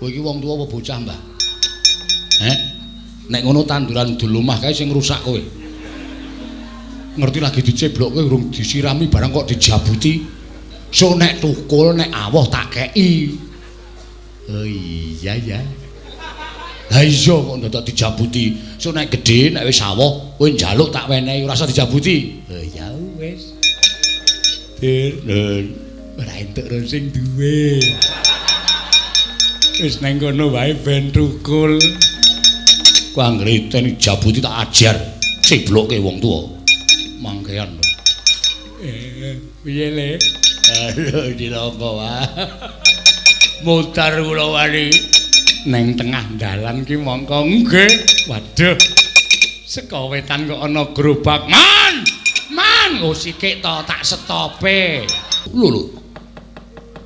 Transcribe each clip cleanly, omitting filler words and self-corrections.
Kowe iki wong tuwa apa bocah, Mbah? Heh? Nek ngono tanduran dul omah kae sing ngrusak kowe. Ngerti lagi diceblokke urung disirami barang kok dijabuti. So nek tukul nek awoh tak kei. Oh iya ya. Lah iya kok dadak dijabuti. So nek gedhe nek wis awoh kowe njaluk tak wenehi ora usah dijabuti. Oh ya wis. Dir, ora entuk ron sing duwe. Wis nang kono wae ben tukul. Ku anggere dijabuti tak ajar. Ceblokke wong tuwa. Mangkean. Piye le? Aduh cilaka wae. Mutar kula wani neng tengah dalan ki mongko nggih. Waduh. Saka wetan kok ana gerobak. Man! Man, oh sikik to tak setope. Lho lho.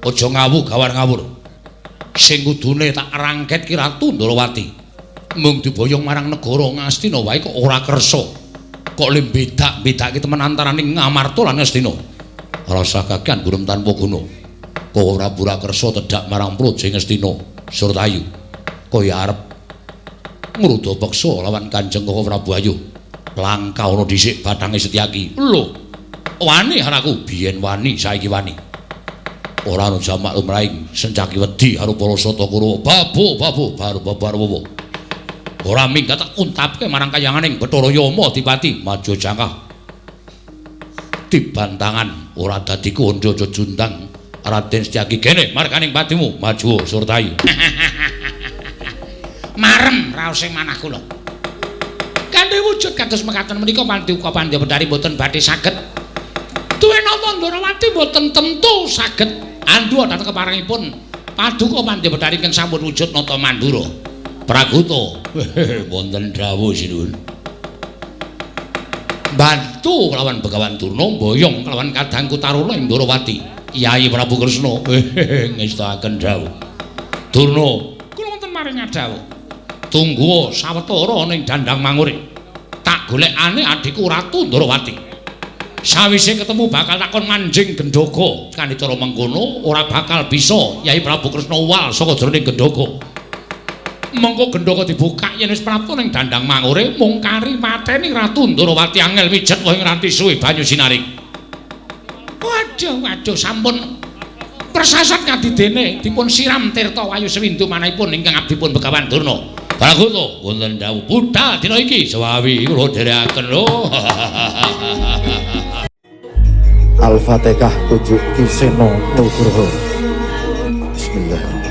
Aja ngawuh gawar ngawur. Sing kudune tak rangket ki Ratu Ndorowati. Mung diboyong marang negara Ngastina wae kok ora kersa. Kok le bedak-bedake temen antaraning Ngamarta lan Ngastina. Rasa kakean burem tanpa guna. Kok ora pura kersa tedhak marang Praja Ngastina Surtayu. Kaya arep ngruda peksa lawan Kanjeng Koko Prabu Ayu. Langka ana dhisik bathange Setyaki. Lho, wani haraku biyen wani saiki wani. Ora ana jamak lumrahing sencaki wedi karo para sata Kurawa. Babu babu baru babar wawa. Ora minggat tak untapke marang kayanganing Bathara Yama Adipati maju jangkah. Dibantangan ora dadi kandha jejundang Raden Setyaki kene marganing patimu maju Surtayu. Marem raose manah kula. Kanthi wujud kados mekaten menika Paduka Pandya Bedari mboten badhe saged duwe nata Ndorowati mboten tentu saged andhuwa dhateng keparengipun Paduka Pandya Bedari ingkang sampun wujud nata mandura. Praguta wonten dawuh sinuwun. Bantu kelawan Begawan Durna mboyong kelawan kadangku Taruna ing Ndorowati. Yai Prabu Kresna ngestakaken dawuh. Durna kula wonten maring dawuh. Tunggu sawetara ning dandang mangure. Tak golekane adhiku Ratu Ndorowati. Sawise ketemu bakal takon manjing gendhoga. Kanthi cara mengkono ora bakal bisa Yai Prabu Kresna uwal saka jroning gendhoga. Mengko gendhoga dibuka yen wis prapta ning dandang mangure mung kari mateni Ratu Ndorowati angel mijet wong ranti suwe banyu sinaring. Waduh waduh sampun persasat kadidene dipun siram tirta wayu sewindu manahipun ingkang abdipun Begawan Durna. Praguta wonten dawuh budal dina iki sewawi kula dherekaken lho. Al-Fatihah tujuk Ki Seno Nugroho. Bismillahirrahmanirrahim.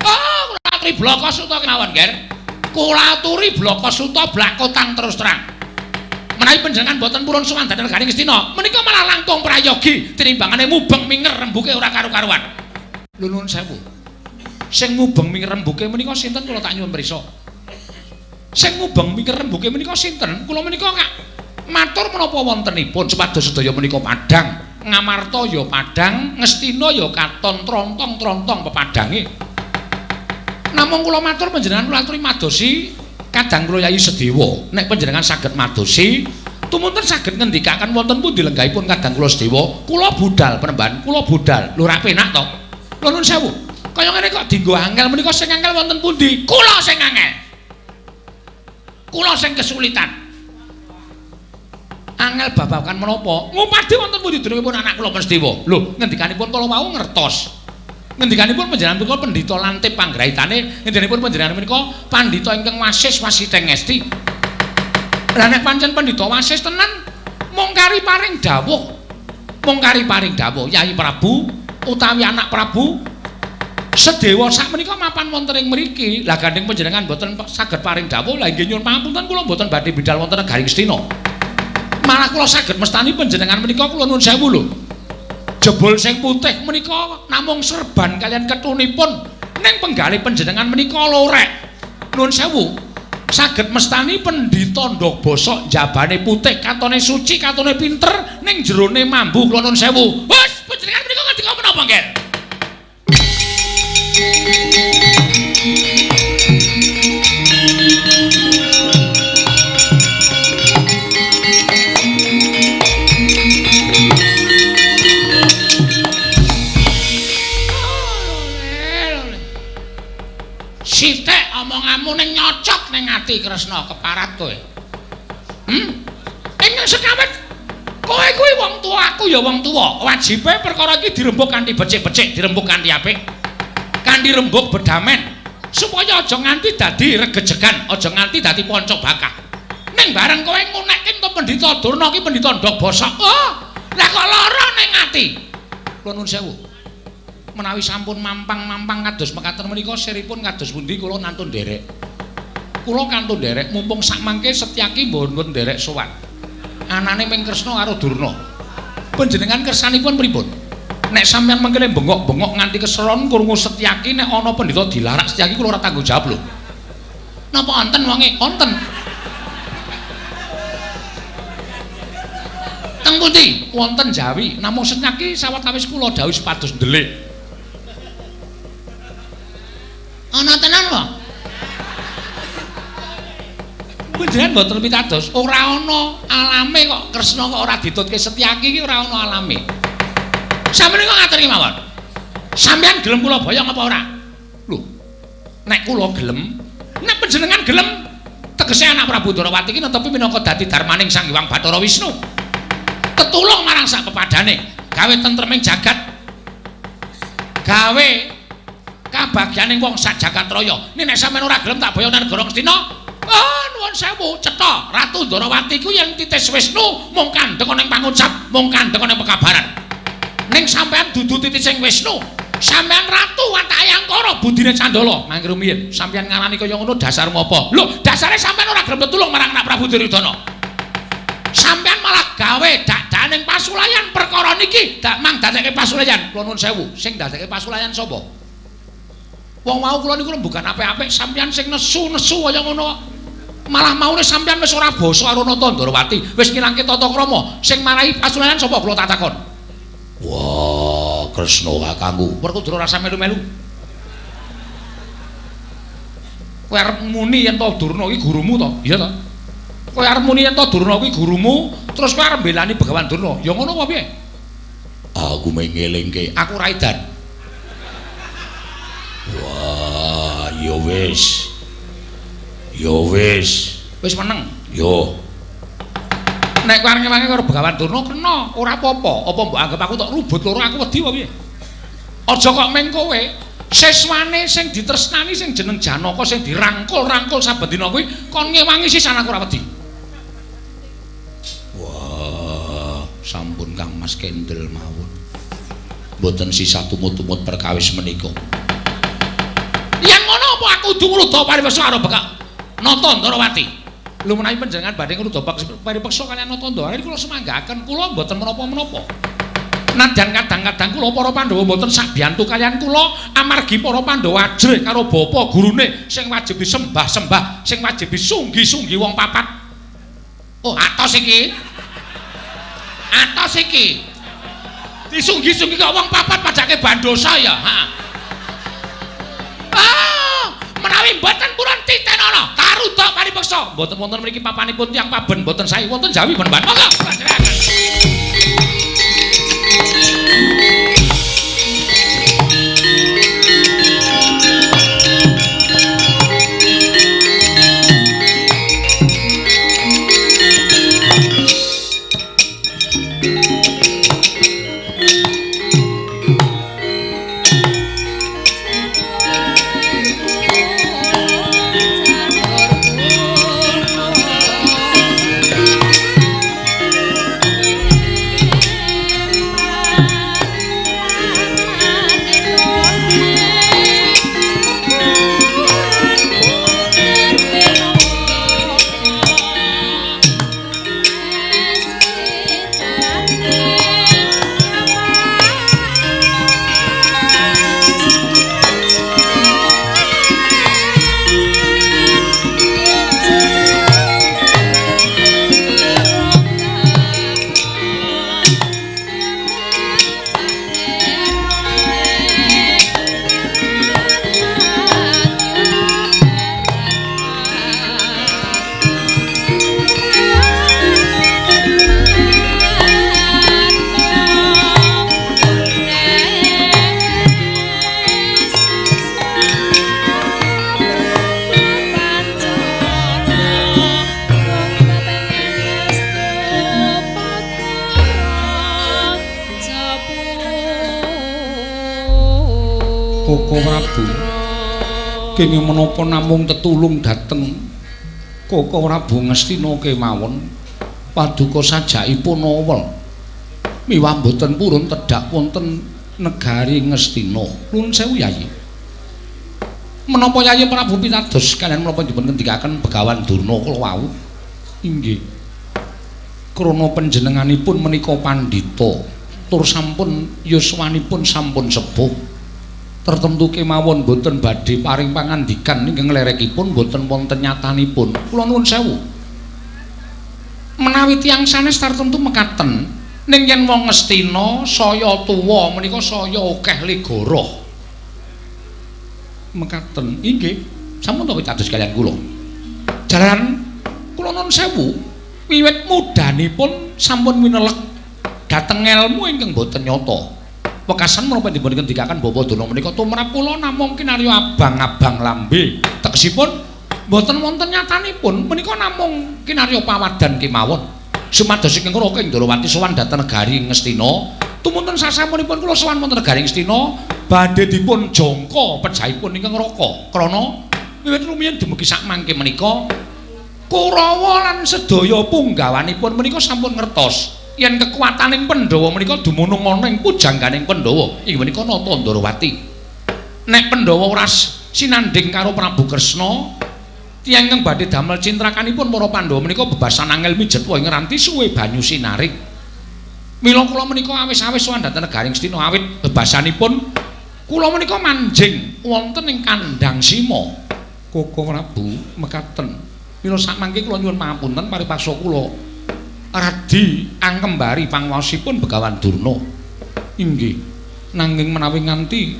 Oh, kula aturi blaka suta kemawon, Ger. Kula aturi blaka suta blakotang terus terang. Menawi panjenengan boten purun sowan dhateng negari Ngastina, menika malah langkung prayogi tinimbangane mubeng minger rembuke ora karu-karuan. Lho nuwun sewu. Sing mubeng minger rembuke menika sinten kula tak nyuwun prisa. Sing mubeng minger rembuke menika sinten? Kula menika kak matur menapa wontenipun supados sedaya menika padhang. Ngamarta ya padhang, Ngastina ya katon trontong-trontong pepadhange. Namung kula matur panjenengan kula aturi madosi kadang kula Yayi Sedewa. Nek panjenengan saged madosi, tumunten saged ngendikaken wonten pundi lenggahipun kadang kula Sedewa, kula budal penemban, kula budal. Lho ora penak to? Lho nuwun sewu. Kaya ngene kok dienggo angel menika sing angel wonten pundi? Kula sing angel. Kula sing kesulitan. Angel babagan menapa? Ngupadi wonten pundi derengipun anak kula Sedewa? Lho, ngendikanipun kala wau ngertos. Ngendikanipun panjenengan punika pendhita lantip panggraitane, ngendikanipun panjenengan punika pandhita ingkang wasis wasiteng ngesti. Lah nek pancen pendhita wasis tenan, mung kari paring dawuh. Mung kari paring dawuh Yayi Prabu utawi anak Prabu Sedewa sakmenika mapan wonten ing mriki. Lah gandeng panjenengan mboten saged paring dawuh, lah inggih nyuwun pangapunten kula mboten badhe bidal wonten negari Ngastina. Malah kula saged mestani panjenengan menika kula nuwun sewu lho. Jebul sing putih menika namung serban kalian ketunipun ning penggalih panjenengan menika lorek. Nuwun sewu. Saged mestani pendhita ndog bosok jabane putih katone suci katone pinter ning jerone mambu kula nuwun sewu. Wes panjenengan menika ngendika menapa, Nger? neng ati Kresna keparat kowe. Ingkang sekawet kowe kuwi wong tuwa, aku ya wong tuwa. Wajibe perkara iki dirembug kanthi becik-becik, dirembug kanthi apik. Kanthi rembug bedamen supaya aja nganti dadi regejegan, aja nganti dadi panca bakah. Ning bareng kowe ngunekke to Pendhita Durna ki pendhita ndog bosok. Oh, lah kok lara ning ati. Kula nuwun sewu. Menawi sampun mampang-mampang kados mekaten menika siripun kados pundi kula nantun nderek. Kula kantun nderek mumpung sakmangke Setyaki mboten nderek sowan. Anane ming Kresna karo Durna. Panjenengan kersanipun pripun? Nek sampeyan mengkene bengok-bengok nganti keseron krungu Setyaki nek ana pendhita dilarak Setyaki kula ora tanggung jawab lho. Napa wonten wonge? Wonten. Teng pundi? Wonten Jawi. Namung Setyaki sawetawis kula dawuh supados ndelik. Ana tenan wae. Panjenengan mboten pitados, ora ana alame kok Kresna kok ora ditutke Setyaki iki ora ana alame. Sampeyan kok ngaten iki mawon. Sampeyan gelem kula boyong apa ora? Lho. Nek kula gelem, nek panjenengan gelem, tegese anak Prabu Ndorowati iki netepi minangka dadi darmaning Sang Hyang Bathara Wisnu. Tetulung marang sak pepadane, gawe tentreming jagat. Gawe kabagyaning wong sak jagat raya. Nek sampeyan ora gelem tak boyong nang negara Ngastina. Ah, nuwun sewu, cetha. Ratu Ndorowati ku yen titis Wisnu mung kandhek ana ing pangucap, mung kandhek ana ing pekabaran. Ning sampeyan dudu titising Wisnu. Sampeyan ratu watake angkara budine Candala. Mangke rumiyin, sampeyan ngarani kaya ngono dasarmu apa? Lho, dasare sampeyan ora gelem tetulung marang anak Prabu Duryudana. Sampeyan malah gawe dak-dakaning pasulayan perkara niki dak mang dadekke pasulayan. Kula nuwun sewu, sing dadekke pasulayan sapa? Wong wau kula niku rembugan apik-apik sampeyan sing nesu-nesu kaya ngono. Malah maune sampeyan wis ora basa karo Nata Ndorowati, wis ngilangke tata krama. Sing marai pasulayan sapa kula tak takon? Wah, Kresna kakangku, Werkudara rasa melu-melu. Kowe arep muni yen to Durna iki gurumu to? Iya to? Kowe arep muni yen to Durna kuwi gurumu, terus kowe arep mbelani Begawan Durna. Ya ngono apa piye? Aku mung ngelingke, aku ra edan. Wah, ya wis. Ya wis. Wis meneng. Yo. Nek kowe arep ngewangi karo Begawan Durna kena, ora apa-apa. Apa mbok anggap aku tok rubut loro aku wedi apa piye? Aja kok meng kowe. Siswane sing ditresnani sing jeneng Janaka sing dirangkul-rangkul saben dina kuwi kon ngewangi sisan aku ora wedi. Wah, sampun Kang Mas kendel mawon. Mboten sisah tumut-tumut perkawis menika. Yen ngono apa aku kudu ngruda paripeksa karo Bekak Nata Ndorowati? Lho menawi panjenengan badhe ngruda paripeksa kaliyan Nata Ndorowati kula semanggaken, kula mboten menapa-menapa. Nadyan kadang-kadang kula para Pandhawa mboten sabiyantu kaliyan kula amargi para Pandhawa ajrih karo bapa gurune sing wajib disembah-sembah, sing wajib disunggi-sunggi wong papat. Oh, atos iki. Atos iki. Disunggi-sunggi kok wong papat pajake bandosa ya, heeh. Ah, menawi mboten purun titenana karuda paripeksa. Mboten wonten mriki papanipun tiyang paben mboten sae wonten Jawi Panembahan. Monggo kula dherekaken. Janur Koko Prabu, kenging menapa namung tetulung dhateng Koko Prabu Ngastina kemawon paduka sajakipun awel miwah boten purun tedhak wonten negari Ngastina. Nuwun sewu Yayi. Menapa Yayi Prabu pitados kaliyan menapa dipun ngendikaken Begawan Durna kula wau? Inggih. Krana panjenenganipun menika pandhita tur sampun yuswanipun sampun sepuh. Tertentu kemawon boten badhe paring pangandikan ingkang lerekipun boten wonten nyatanipun. Kula nuwun sewu. Menawi tiyang sanes tartemtu mekaten, ning yen wong Ngastina saya tuwa menika saya akeh legara. Mekaten. Inggih. Sampun to pitados kaliyan kula. Jalaran kula nuwun sewu, wiwit mudhanipun sampun winelek dhateng elmu ingkang boten nyata. Wekasan menapa dipun ngendikaken Bapak Durna menika tumrap kula namung kinarya abang-abang lambe. Tegesipun boten wonten nyatanipun menika namung kinarya pawadan kemawon. Sumados ingkang Raka Indrawati sowan dhateng negari Ngastina, tumunten sasampunipun kula sowan wonten negari Ngastina badhe dipun jangka pejahipun ingkang Raka. Krana wiwit rumiyin dumugi sakmangke menika Kurawa lan sedaya punggawanipun menika sampun ngertos yen kekuataning Pandhawa menika dumunung ana ing pujangganing Pandhawa inggih menika Nata Ndrawati. Nek Pandhawa ora sinandhing karo Prabu Kresna, tiyang ingkang badhe damel cintrakanipun para Pandhawa menika bebasan angel mijet ing ranti suwe banyu sinarik. Mila kula menika awis-awis sowan dhateng negari Ngastina awit bebasanipun kula menika manjing wonten ing kandhang Sima. Koko Prabu mekaten. Mila sakmangke kula nyuwun pangapunten paripaksa kula radi angkembari panguwasipun Begawan Durna. Inggih. Nanging menawi nganti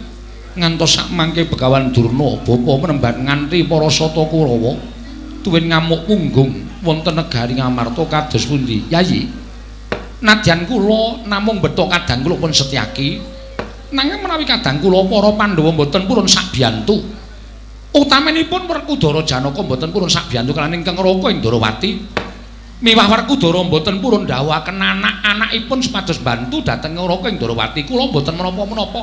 ngantos sakmangke Begawan Durna bapa menemban nganti para sata Kurawa tuwin ngamuk punggung wonten negari Ngamarta kados pundi? Yayi. Nadyan kula namung beto kadang kula pun Setyaki. Nanging menawi kadang kula para Pandhawa mboten purun sakbiyantu. Utaminipun Werkudara Janaka mboten purun sakbiyantu kaliyan ingkang Raka Indrawati. Miwah Werkudara mboten purun ndhawuhaken anak-anakipun supados bantu dhateng Raka Indrawati. Kula mboten menapa-menapa.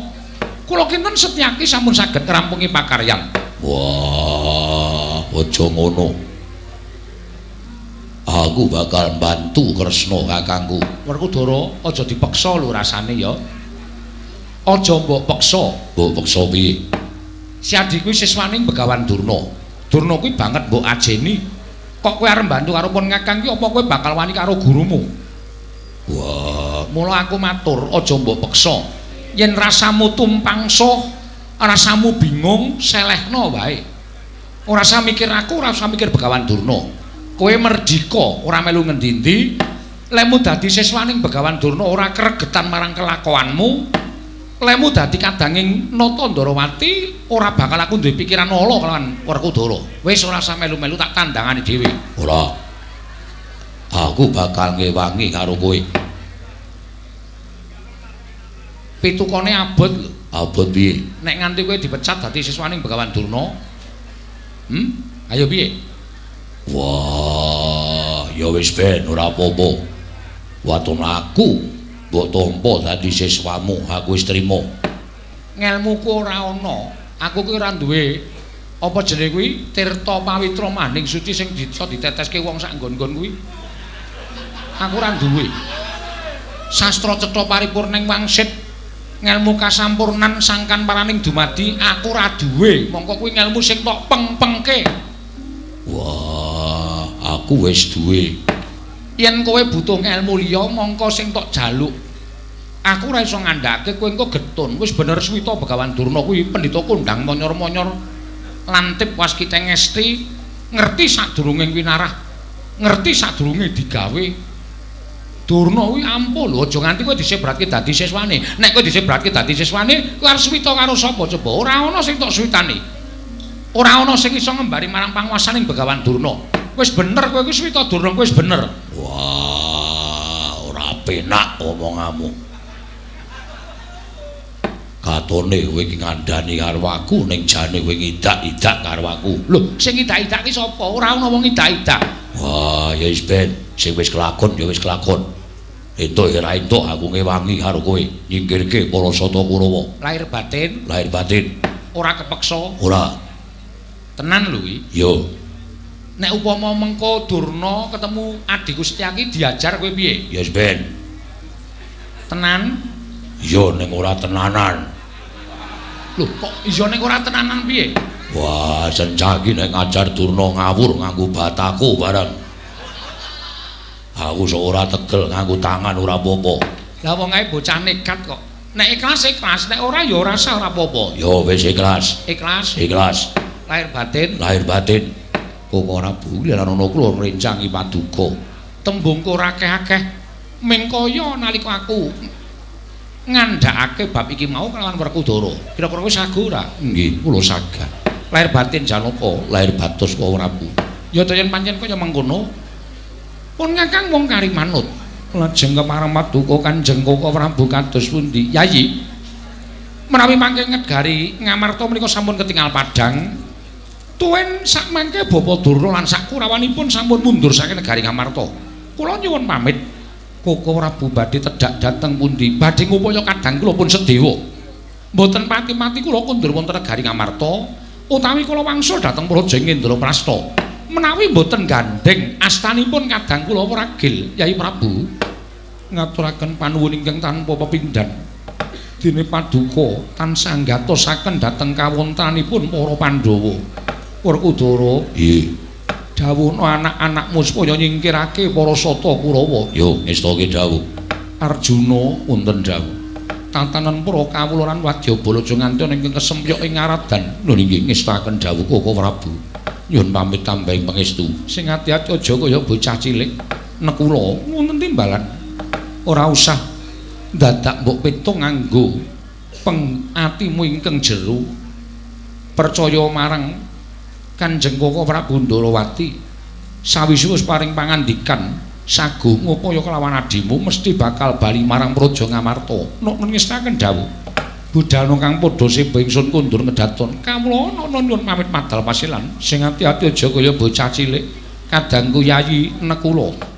Kula kinten Setyaki sampun saged ngrampungi pakaryan. Wah, aja ngono. Aku bakal bantu Kresna kakangku. Werkudara aja dipeksa lho rasane ya. Aja mbok peksa. Mbok peksa piye? Siadi kuwi siswaning Begawan Durna. Durna kuwi banget mbok ajeni. Kok kowe arep mbantu karo pun kakang ki apa kowe bakal wani karo gurumu? Wah, mula aku matur aja mbok peksa. Yen rasamu tumpangsa, rasamu bingung, selehno wae. Ora usah mikir aku, ora usah mikir Begawan Durna. Kowe merdika, ora melu ngendi-endi. Lemu dadi siswaning Begawan Durna ora kregetan marang kelakuanmu. Lemu dadi kadanging Nata Ndrawati ora bakal aku duwe pikiran ala kelawan Werkudara. Wis ora usah melu-melu tak tandangane dhewe. Ora. Aku bakal ngewangi karo kowe. Pitukane abot lho. Abot piye? Nek nganti kowe dipecat dadi siswaning Begawan Durna. Ayo piye? Wah, ya wis ben ora apa-apa. Waton aku mbok tampa dadi siswamu, aku wis trima. Ngelmuku ora ana. Aku kuwi ora duwe apa jenenge kuwi tirta pawitra maning suci sing iso diteteske wong sak nggon-nggon kuwi. Aku ora duwe. Sastra cetha paripurning wangsit ngelmu kasampurnan sangkan paraning dumadi aku ora duwe. Mongko kuwi ngelmu sing tok peng-pengke. Wah, aku wis duwe. Yen kowe butuh ngelmu liya mongko sing tok jaluk. Aku ora iso ngandhake kowe engko getun. Wis bener suwita Begawan Durna kuwi pendhita kondang monyor-monyor lantip waskita ngesti ngerti sadurunge winarah, ngerti sadurunge digawe. Durna kuwi ampuh lho, aja nganti kowe disebratke dadi siswane. Nek kowe disebratke dadi siswane, kowe arep suwita karo sapa coba? Ora ana sing tok suwitane. Ora ana sing iso ngembari marang panguwasaning Begawan Durna. Wis bener kowe kuwi suwita Durna kuwi wis bener. Wah, ora penak omonganmu. Katone kowe iki ngandani karo aku ning jane kowe ngidak-idak karo aku. Lho, sing ngidak-idak ki sapa? Ora ana wong ngidak-idak. Wah, ya wis ben, sing wis kelakon ya wis kelakon. Entuk ya ora entuk aku ngewangi karo kowe, nyingkirke para sata Kurawa. Lahir batin, lahir batin. Ora kepeksa? Ora. Tenan lho iki. Yo. Nek upama mengko Durna ketemu adhiku Setyaki diajar kowe piye? Ya ben. Tenan? Iya ning ora tenanan. Lho kok iya ning ora tenanan piye? Wah, Sencaki nek ngajar Durna ngawur nganggo bataku bareng. Aku sok ora tegel nganggo tangan ora apa-apa. Lah wong ae bocah nekat kok. Nek ikhlas ikhlas, nek ora ya ora sah ora apa-apa. Ya wis ikhlas. Ikhlas. Ikhlas. Lahir batin. Lahir batin. Koko Prabu lan ana kula ngrencangi paduka. Tembungku ora akeh-akeh. Ming kaya nalika aku ngandhakake bab iki mau kelawan Werkudara. Kira-kira kowe sagu ora? Nggih, kula sagah. Lahir batin Janaka, lahir batos Koko Prabu. Ya yen pancen kaya mengkono. Pun Kakang wong kari manut. Lajeng kemareng paduka Kanjeng Koko Prabu kados pundi? Yayi. Menawi mangke ngegari Ngamarta menika sampun ketingal padhang. Tuwin sakmangke Bapa Durna lan sakurawanipun sampun mundur saking negari Ngamarta. Kula nyuwun pamit. Koko Prabu badhe tedhak dhateng pundi? Badhe ngupaya kadang kula pun sedewa. Mboten pati-pati kula kundur wonten negari Ngamarta utawi kula wangsul dhateng Praja Indraprasta. Menawi mboten gandheng astanipun kadang kula ragil Yai Prabu ngaturaken panuwun ingkang tanpa pepindhan. Dene paduka tansah nggatosaken dhateng kawontenanipun para Pandhawa. Werkudara, nggih. Dawuhna anak-anakmu supaya nyingkirake para sata Kurawa. Yo, ngestake dawuh. Arjuna wonten dawuh. Tatanan para kawula lan wadyabala aja nganti ana ingkang kesempyok ing ngaradan. Lho nggih ngestaken dawuh Koko Prabu. Nyuwun pamit tambahing pangestu. Sing ati-ati aja kaya bocah cilik. Nekula wonten timbalan. Ora usah dadak mbok pitung nganggo peng atimu ingkang jero. Percaya marang Kanjeng Koko Prabu Ndorowati. Sawise wis paring pangandikan sago ngupaya kelawan adimu mesti bakal bali marang Praja Ngamarta. Nok ngestaken dawuh. Budalna kang padha seba ingsun kundur ngedaton. Kawula ana nyuwun pamit madal pasilan. Sing ati-ati aja kaya bocah cilik. Kadangku Yayi Nekula.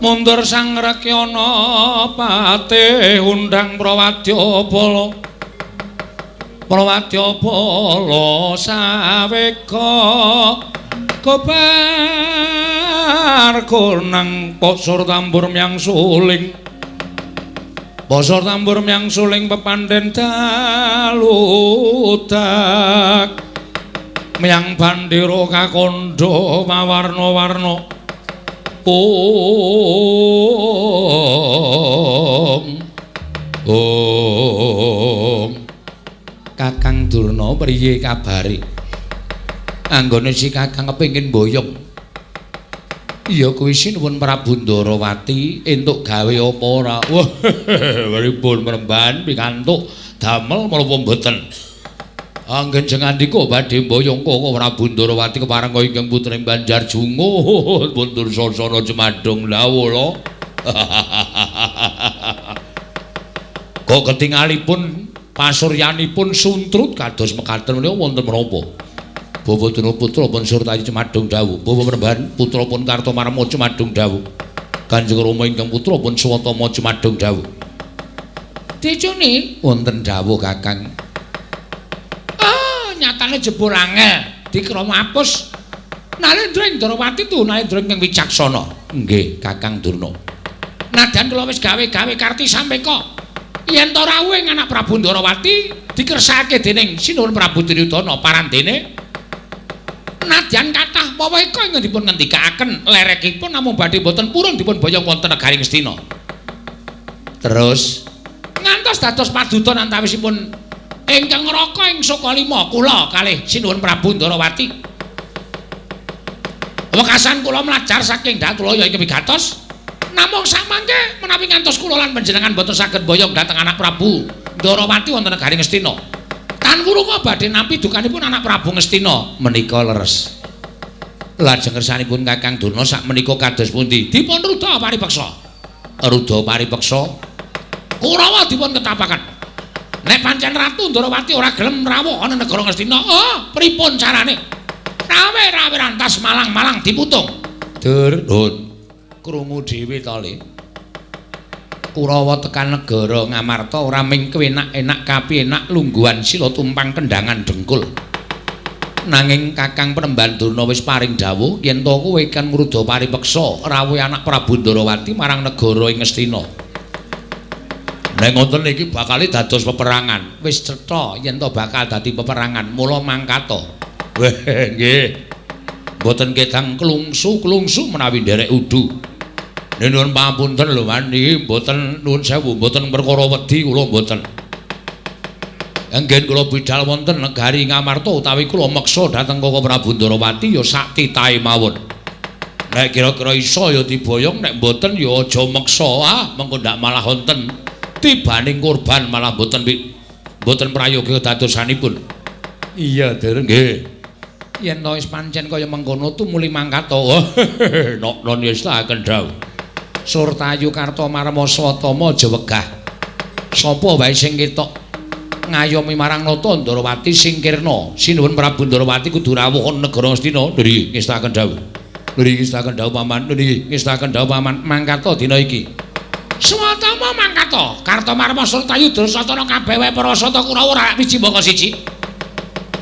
Mundur Sang Rekyana patih undang Prawadyabala. Prawadyabala sawega kobar konang posor tambur myang suling. Posor tambur myang suling pepandhen daludak. Myang bandera kakandha mawarna-warna. Om Om Kakang Durna priye kabare? Anggone si Kakang kepengin mboyong. Iya kuwi sinuwun Prabu Ndarawati entuk gawe apa ora? Wah, pripun Premban pikantuk damel menapa mboten? Anggen jengandika badhe mboyong Koko Prabu Ndarawati kepareng ingkang putri Banjar Jungut pun Dursasana jumadung lawala. Kok ketingalipun pasuryanipun suntrut kados mekaten menika wonten menapa? Bawa Durna putra pun Surtayu jumadung dawuh. Bawa Premban putra pun Kartomarma jumadung dawuh. Kanjeng Rama ingkang putra pun Swatama jumadung dawuh. Dicuni wonten dawuh Kakang. Ah, nyatane jebul angel dikrama apus. Nalendra ing Ndarawati tu Nalendra ingkang wicaksana. Nggih, Kakang Durna. Nadyan kula wis gawe-gawe karti sampeka. Yen to rawuh ing anak Prabu Ndarawati dikersake dening Sinuwun Prabu Duryudana parandene. Nadyan kathah weweka ingkang dipun ngendikaaken lerekipun namung badhe boten purun dipun boyong wonten negari Ngastina. Terus ngantos dados padutan antawisipun ingkang ngraka ing Sukalima kula kalih Sinuwun Prabu Ndarawati. Wekasan kula mlajar saking Datulaya ing wigatos namung samangke menawi ngantos kula lan panjenengan boten saged boyong dhateng anak Prabu Ndarawati wonten negari Ngastina. Tan wurunga badhe nampi dukanipun anak Prabu Ngastina menika leres. Lajeng kersanipun Kakang Durna sak menika kados pundi? Dipun rudha paripeksa. Rudha paripeksa Kurawa dipun ketapaken. Nek pancen Ratu Ndarawati ora gelem rawuh ana negara Ngastina, oh, pripun carane? Rawe-rawe rantas malang-malang diputung. Dur, nun. Krungu dhewe to, Le. Kurawa tekan negara Ngamarta ora ming kewenak-enak kapienak lungguhan sila tumpang kendangan dengkul. Nanging Kakang Premban Durna wis paring dawuh yen to kowe kan ngrudha paripeksa rawuh anak Prabu Ndarawati marang negara ing Ngastina. Nek ngoten iki bakal dados peperangan. Wis cetha yen to bakal dadi peperangan, mula mangkata. Weh, nggih. Mboten ketang klungsu-klungsu menawi nderek udu. Nuwun pangapunten lho, Man, niki mboten nuwun sewu, mboten perkara wedi kula mboten. Anggen kula bidal wonten negari Ngamarta utawi kula meksa dhateng Koko Prabu Ndarawati ya sak titahe mawon. Nek kira-kira iso ya diboyong, nek mboten ya aja meksa. Ah, mengko ndak malah wonten tibaning korban malah mboten mboten prayoga dadosanipun. Iya, Dur, nggih. Yen to wis pancen kaya mengkono tumuli mangkata. Nok non yestaken dawuh. Surtayu Kartomarma Swatama aja wegah. Sapa wae sing ketok ngayomi marang Nata Ndarawati singkirna. Sinuwun Prabu Ndarawati kudu rawuh ana negara Ngastina. Nggih, ngestaken dawuh. Nggih, ngestaken dawuh paman. Nggih, ngestaken dawuh paman. Mangkata dina iki. Swatama mangkata. Kartomarma Surtayu Dursasana kabeh wae para sata Kurawa ora wiji mbaka siji.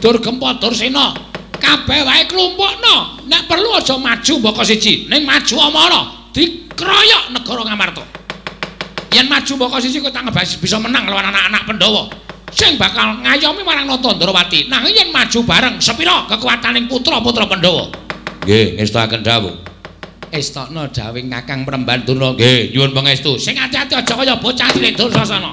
Durgempa Dursena kabeh wae klumpukna. Nek perlu aja maju mbaka siji, ning maju amara dikroyok negara Ngamarta. Yen maju mbaka siji kowe tak bisa menang lawan anak-anak Pandhawa sing bakal ngayomi marang Nata Ndarawati. Nanging yen maju bareng sepira kekuataning putra-putra Pandhawa? Nggih, ngestaken dawuh. Estokno dawuh Kakang Premban Durna. Nggih, nyuwun pangestu. Sing ati-ati aja kaya bocah cilik Dursasana.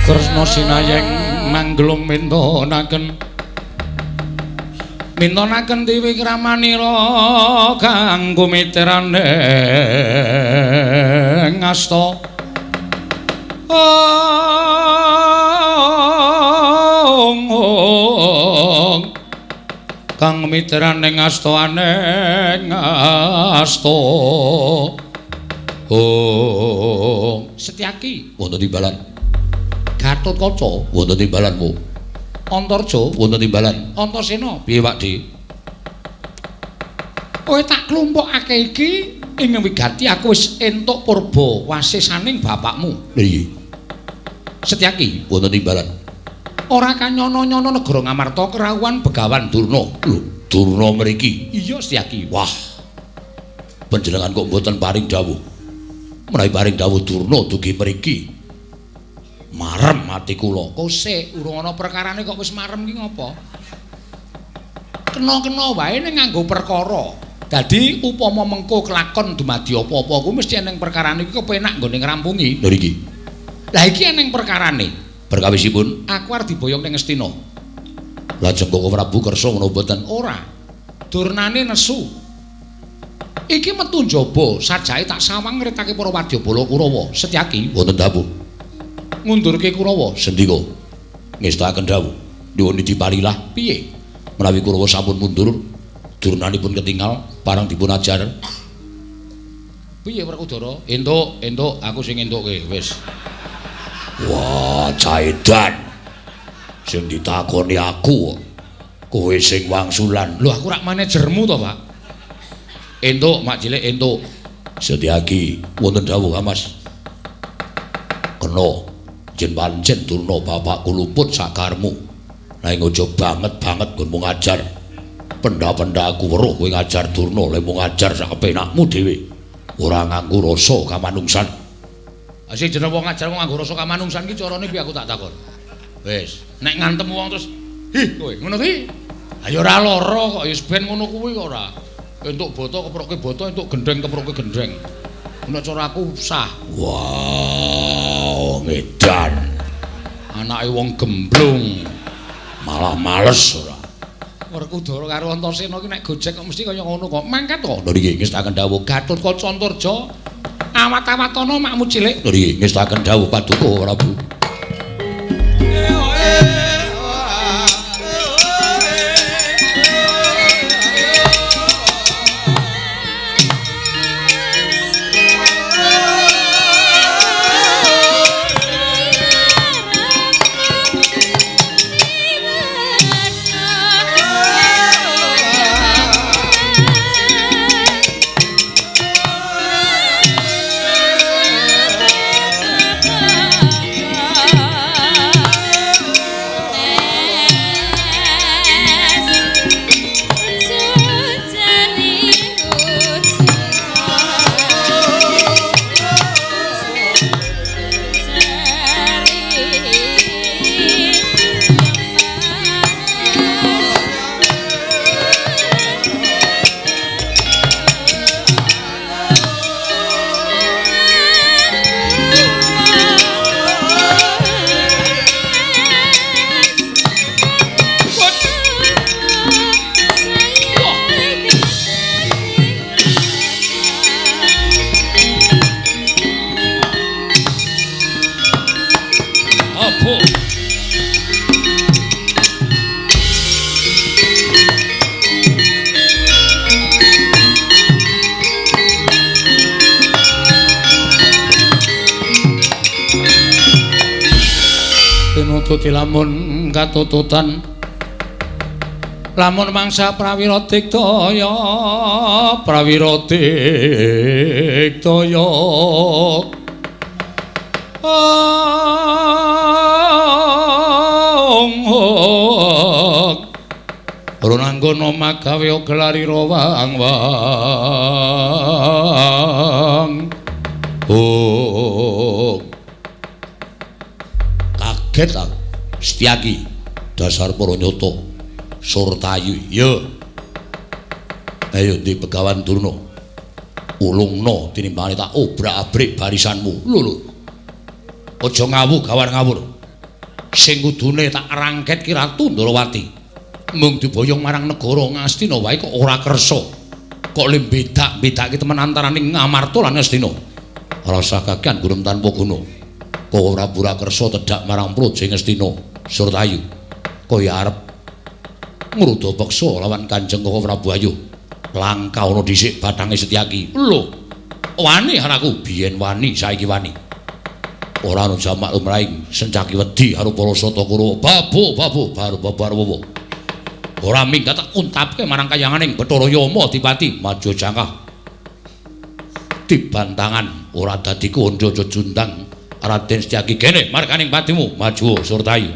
Tresna sinayeng manggelung mintonaken mintonaken tiwikramanira kang kumitrane ngasta ong kang mitrane ngasta aneng asta ong. Setyaki wonten timbalan. Gatotkaca wonten timbalanmu. Antarja wonten timbalan. Antasena piye Pak Di? Kowe tak klumpukake iki ing wigati aku wis entuk purba wasisaning bapakmu. Lha iya. Setyaki wonten timbalan. Ora kanyono-nyono negara Ngamarta kerawuhan Begawan Durna. Lho, Durna mriki? Iya Setyaki. Wah. Panjenengan kok mboten paring dawuh. Menawi paring dawuh Durna dugi mriki. Marem ati kula. Kose urung ana perkarane kok wis marem ki ngopo? Kena-kena wae ning nganggo perkara. Dadi upama mengko kelakon dumadi apa-apa kuwi mesti eneng perkarane iki kepenak nggone ngrampungi. Lho iki. Lah iki eneng perkarane. Perkawisipun aku arep diboyong ning Ngastina. Lajeng Koko Prabu kersa ngono mboten? Ora. Durnane nesu. Iki metu njaba, sajake tak sawang ngritake para wadyabala Kurawa. Setyaki wonten dawuh. Ngundurke Kurawa. Sendika ngestakaken dawuh. Nyuwun diparilah. Piye? Menawi Kurawa sampun mundur, durnanipun ketingal parang dipun ajar. Piye Werkudara? Entuk, entuk, aku sing entukke wis. Wah, caedan. Sing ditakoni aku, kowe sing wangsulan. Lho aku rak manajermu to, Pak. Entuk, mak cilik entuk. Setyaki wonten dawuh, Mas. Kena yen pancen Durna bapakku luput sakarmu. Nanging aja banget-banget nggonmu ngajar. Pendha-pendha aku weruh kowe ngajar Durna, lek mung ngajar sak kepenakmu dhewe. Ora nganggo rasa kamanungsan. Sing jeneng wong ngajar wong nganggo rasa kamanungsan ki carane piye aku tak takon. Wis, nek ngantem wong terus hi kowe ngono kuwi. Ha ya ora lara kok ya ben ngono kuwi kok ora. Entuk boto keproke boto, entuk gendheng keproke gendheng. Nek cara aku sah. Wah, ngedan. Anake wong gemblung. Malah males ora. Werkudara karo Antasena ki nek gojek kok mesti kaya ngono kok. Mangkat to. Lho niki ngestakaken dawuh Gatotkaca Antarja. Awat-awatana makmu cilik. Lho niki ngestakaken dawuh Paduka Prabu. Tinututi lamun katututan lamun mangsa prawira diktaya prawira diktaya ong runanggono magawe gelarira wang wang oh kaget aku. Setyaki dasar para nyata surtayu ya ayo ndi Begawan Durna ulungna tinimbangane tak obrak-abrik barisanmu lho lho aja ngawuh gawan ngawur Sing kudune tak rangket ki Ratu Ndorowati. Mung diboyong marang negara Ngastina wae kok ora kersa. Kok le bedak-bedake temen antaraning Ngamarta lan Ngastina. Rasa kakean gurem tanpa guna. Kok ora pura kersa tedhak marang Praja Ngastina Surtayu. Kaya arep ngruda peksa lawan Kanjeng Koko Prabu Ayu. Langka ana dhisik bathange Setyaki. Lho, wani anakku, biyen wani, saiki wani. Ora ana jamak lumrahing sencaki wedi karo para sata Kurawa. Babu, babu, baru babar wawa. Ora minggat tak untapke marang kayanganing Bathara Yama Adipati maju jangkah. Dibantangan ora dadi kandha jejundang Raden Setyaki kene marganing patimu maju Surtayu.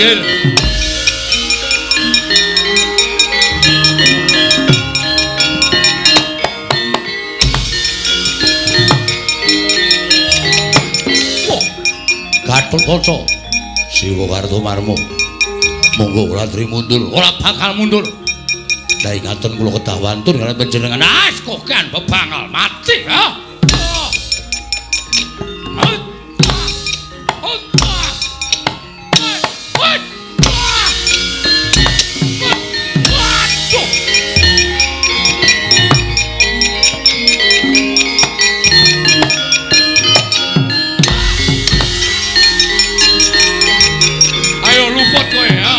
Minggir. Gatotkaca Siwa Kartomarma. Monggo Ratri mundur, ora bakal mundur. Lah ingaten kula kedah wantun kaliyan panjenengan. Ah, kokan bebangal mati ha. Ayo luput kowe ya.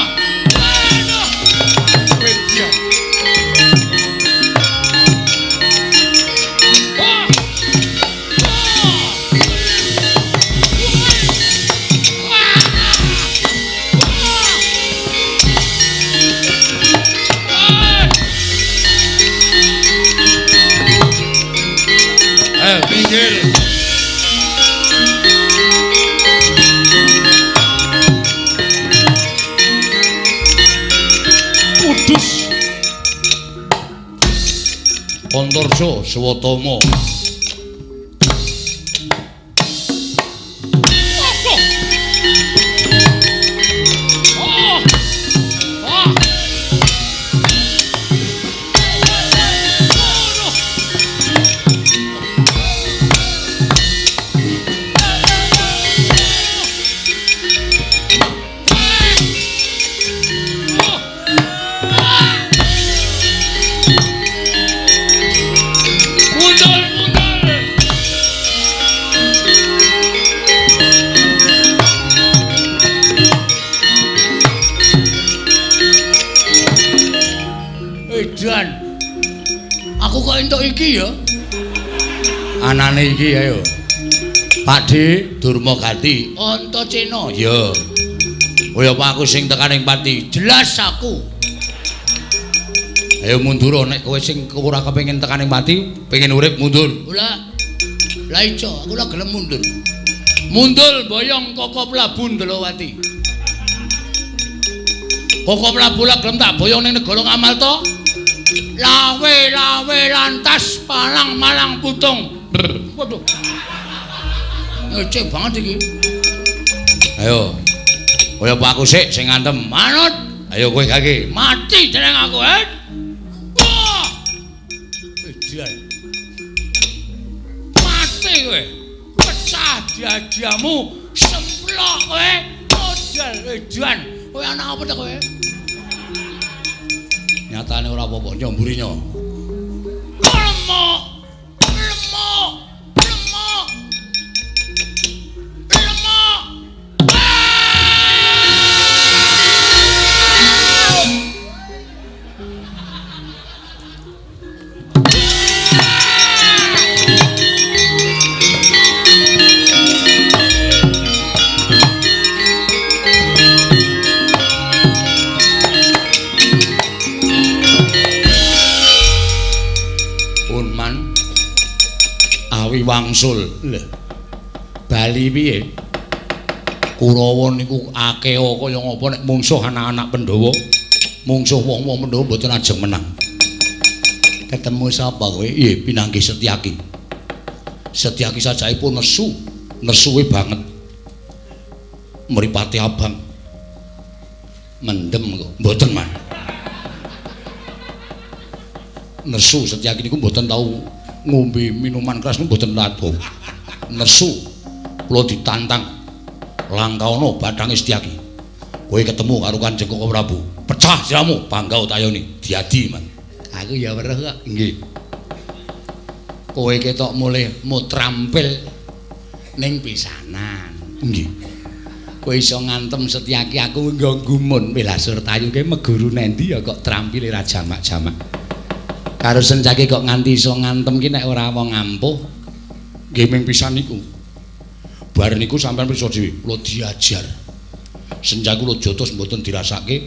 Minggir. Kudus. Antarja Swatama. Aku kok entuk iki ya? Anane iki ayo. Pakde Durma Gati, Antasena. Ya. Oh ya apa aku sing tekaning pati? Jelas aku. Ayo mundur nek kowe sing ora kepengin tekaning pati, pengen urip mundur. Ora. Lah iso, aku ora gelem mundur. Mundur boyong Koko Prabu Ndalawati. Koko Prabu lah gelem tak boyong ning negara Ngamarta. Lawe lawe lantas palang malang putung. Waduh. Ngecek banget iki. Ayo. Kaya apa aku sik sing ngantem? Manut. Ayo kowe gage. Mati jeneng aku, eh. Wah. Edan. Mati kowe. Pecah diadiamu, semplok kowe. Modal edan. Kowe anak apa ta kowe? Nyatane ora apa-apa nyomburinya. Lemok. Lemok. Lemok. Lemok. Wangsul. Lho. Bali piye? Kurawa niku akeh kaya ngapa nek mungsuh anak-anak Pandhawa, mungsuh wong-wong Pandhawa mboten ajeng menang. Ketemu sapa kowe? Nggih, pinanggih Setyaki. Setyaki sajaipun nesu, nesuwe banget. Mripate abang. Mendem kok. Mboten, Man. Nesu Setyaki niku mboten tau ngombe minuman keras niku mboten tau. Nesu kula ditantang langkaono bathange Setyaki. Kowe ketemu karo Kanjeng Koko Prabu. Pecah siramu, bangga tayoni. Diadi, Man. Aku ya weruh kok. Nggih. Kowe ketok mulih mutrampil ning pisanan. Nggih. Kowe iso ngantem Setyaki aku nggo gumun Wilasur Tayu ke meguru nendi ya kok trampile ra jamak-jamak. Karo Setyaki kok nganti iso ngantem ki nek ora wong ampuh. Nggih ming pisan niku. Bar niku sampean pirsa dhewe, kula diajar. Senja kula jotos mboten dirasake.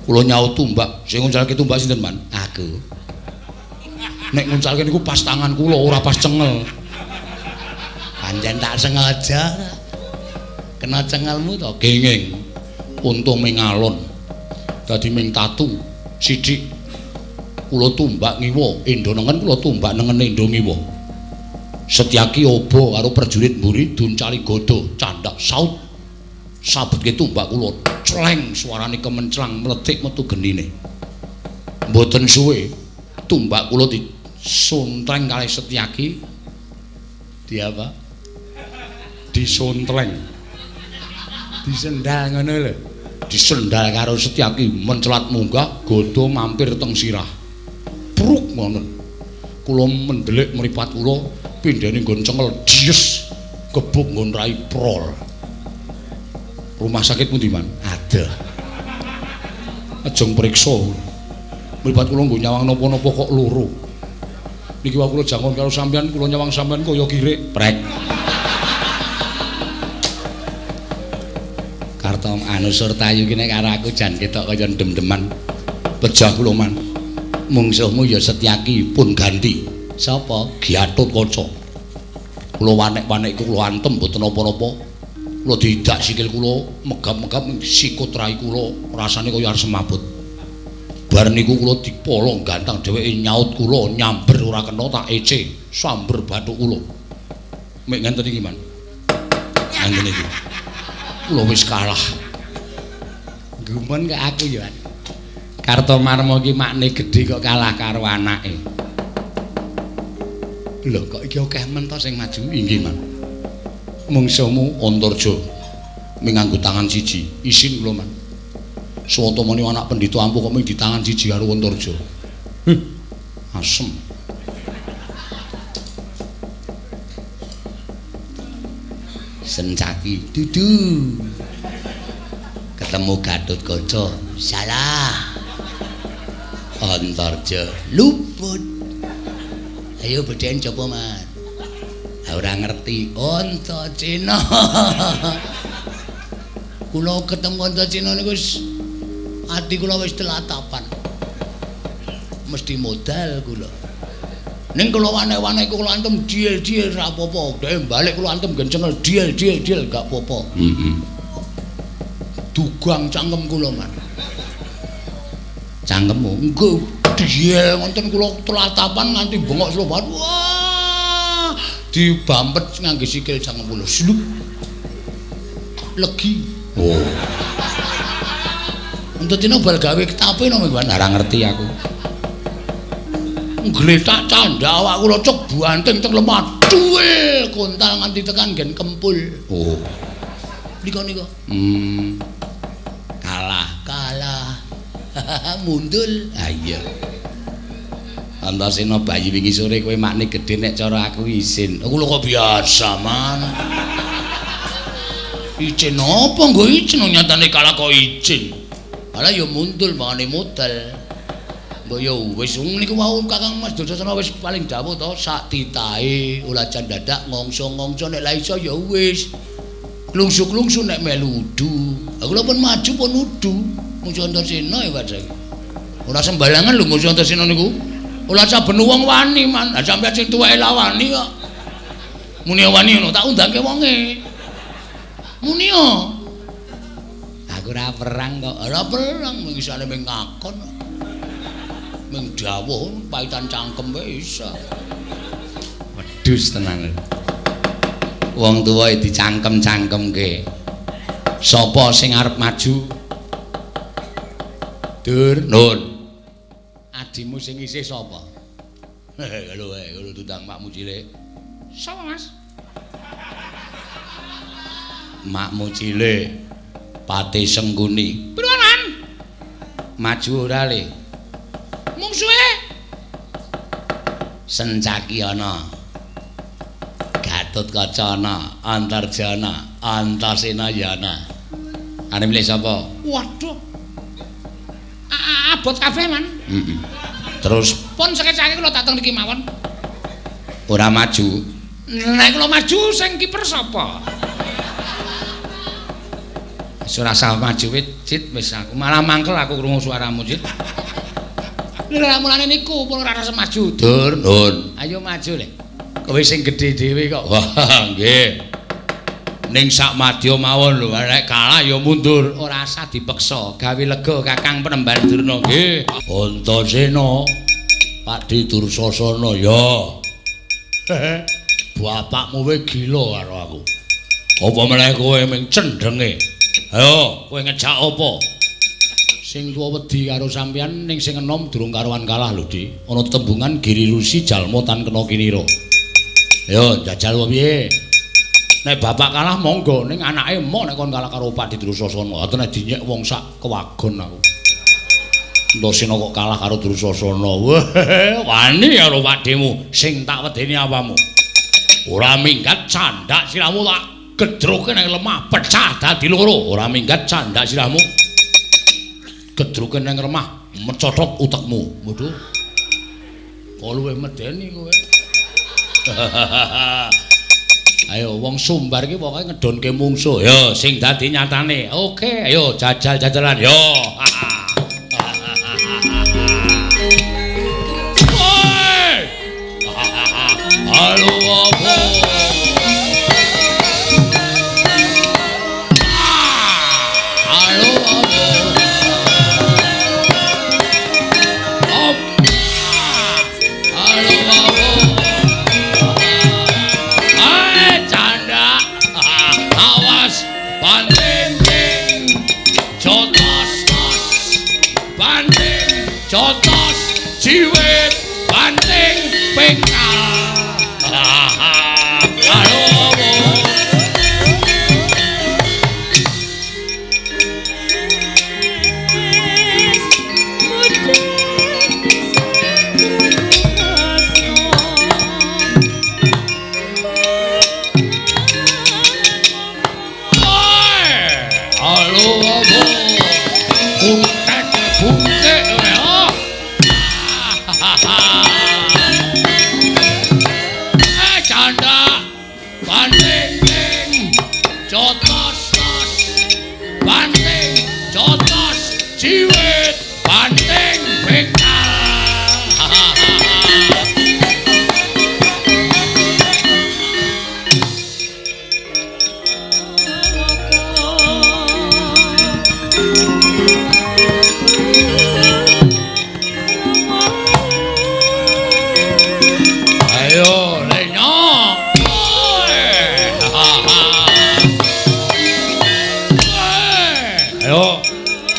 Kula nyaut tumbak, sing nguncalke tumbak sinten, Man? Aku. Nek nguncalke niku pas tangan kula, ora pas cengel. Pancen tak sengaja. Kena cengelmu to, gengeng. Untung ming alon. Dadi ming tatu sithik. Kula tumbak ngiwa, endo nengen kula tumbak nengen endo ngiwa. Setyaki obo karo prajurit mburi duncali gada candhak saut. Sabetke tumbak kula cleng suarane kemenclang mlethik metu genine. Mboten suwe tumbak kula disontreng kalih Setyaki. Di apa? Disontreng. Disendal ngono lho. Disendal karo Setyaki mencelat munggah gada mampir teng sirah. Pruk ngono. Kula mendelik mripat kula pindhane nggon cengel dies gebuk nggon rai prol. Rumah sakit pundi, Man? Aduh. Ajeng priksa. Mripat kula nggo nyawang napa-napa kok loro. Niki wae kula jangon karo sampean, kula nyawang sampean kaya kirik. Prek. Kartom anu Surtayu ki nek karo aku jan ketok kaya ndem-ndeman. Pejah kula, Man. Mungsuhmu ya Setyaki pun ganti. Sapa? Gatotkaca. Kula wanek-wanek iku kula antem mboten napa-napa. Kula diidak sikil kula megap-megap sikut rai kula rasane kaya arep semabut. Bar niku kula dipolong gantang dheweke nyaut kula nyamber ora kena tak ece samber bathuk kula. Mek ngenten iki, Man. Ngenten iki. Kula wis kalah. Gumun kok aku ya. Kartomarma iki makne gedhe kok kalah karo anake. Lho kok iki akeh men to sing maju? Inggih, Man. Mungsuhmu Antarja ming nganggo tangan siji. Isin kula, Man. Swatamane anak pendhita ampuh kok ming ditangan siji karo Antarja. Huh, asem. Sencaki dudu. Ketemu Gatotkaca. Salah. Antarja luput. Ayo bedhen coba, Man. Ora ngerti Antasena. Kula ketemu Antasena niku wis ati kula wis telatapan. Mesti modal kula. Ning kula wanek-wanek kula antem diel-diel ra apa-apa. Dhek balik kula antem gencengel diel-diel-diel gak apa-apa. Heeh. Dugang cangkem kula, Man. Cangkemmu? Nggih, diel ngoten kula telatapan nganti bengok sloban. Wah, dibampet ngangge sikil cangkem kula. Slup. Legi. Oh. Antasena bal gawe ketape no, Man. Ora ngerti aku. Ngletak candha awak kula cek banting teng lemah. Duwil kontal nganti tekan nggen kempul. Oh. Nika nika. Kalah, kalah. Mundul. Ha iya. Antasena bayi wingi sore kowe makne gedhe nek cara aku isin. Aku lho kok biasa, Man. Izin apa nggo izin nyatane kalah kok izin. Alah ya mundul mangane modal. Mbok ya wis niku wau Kakang Mas Dursasana wis paling dawuh to sak titahe ulajan dadak ngongso-ngongso nek la iso ya wis. Klungsu-klungsu nek melu udu. Aku lho pun maju pun udu. Musuh Antasena ya Pak. Ora sembarangan lho musuh Antasena niku. Ora saben wong wani, Man. Lah sampeyan sing tuweke la wani kok. Muni wani ngono tak undangke wonge. Muni yo. Aku ora perang kok. Ora perang mung isane mung ngakon. Mung dawuh paitan cangkem wae iso. Wedhus tenan. Wong tuwa dicangkem-cangkemke. Sapa sing arep maju? Dur, Nun. Adimu sing isih sapa? Lho, lho tundang makmu cilik. Sapa, Mas? Makmu cilik. Pati Sengguni. Priwen, Man? Maju ora le? Mungsuhe Sencaki ana. Gatotkaca ana, Antarja ana, Antasena ya ana. Arep milih sapa? Waduh. Abot kabeh, Man. Heeh. Terus pun sekecake kula dateng niki mawon. Ora maju. Nek kula maju sing kiper sapa? Wis ora usah maju wit, Cit, wis aku malah mangkel aku krungu suaramu, Cit. Lha mulane niku pun ora rasa maju. Dur, Nun. Ayo maju le. Kowe sing gedhe dhewe kok. Wah, nggih. Ning sak madya mawon lho, nek kalah ya mundur, ora usah dipeksa. Gawe lega Kakang Penemban Durna. Nggih. Antasena, Pakde Dursasana ya. Bapakmu we gila karo aku. Apa meneh kowe ming cendhenge? Ayo, kowe ngejak apa? Sing tuwa wedi karo sampeyan ning sing enom durung karuan kalah lho, Dik. Ana tembungan Giri Rusi jalma tan kena kinira. Ayo jajal piye? Nek bapak kalah monggo, ning anake emoh nek kon kalah karo Pakde Dursasana. Ate nek dinyek wong sak kewagon aku. Antasena kok kalah karo Dursasana. Wah, wani karo Pakdemu sing tak wedeni apamu. Ora minggat candak sirahmu tak gedroke nang lemah pecah dadi loro. Ora minggat candak sirahmu gedroke nang lemah mecotot utekmu. Waduh. Kok luwih medeni kowe. Ayo wong Sumbar iki pokoke ngedonke mungsuh. Yo sing dadi nyatane. Oke, ayo jajal-jajalan. Yo. Oi! Halo apa? Halo apa? Halo apa? Awas banting jotos tos banting jotos jiwit banting pengkal. Halo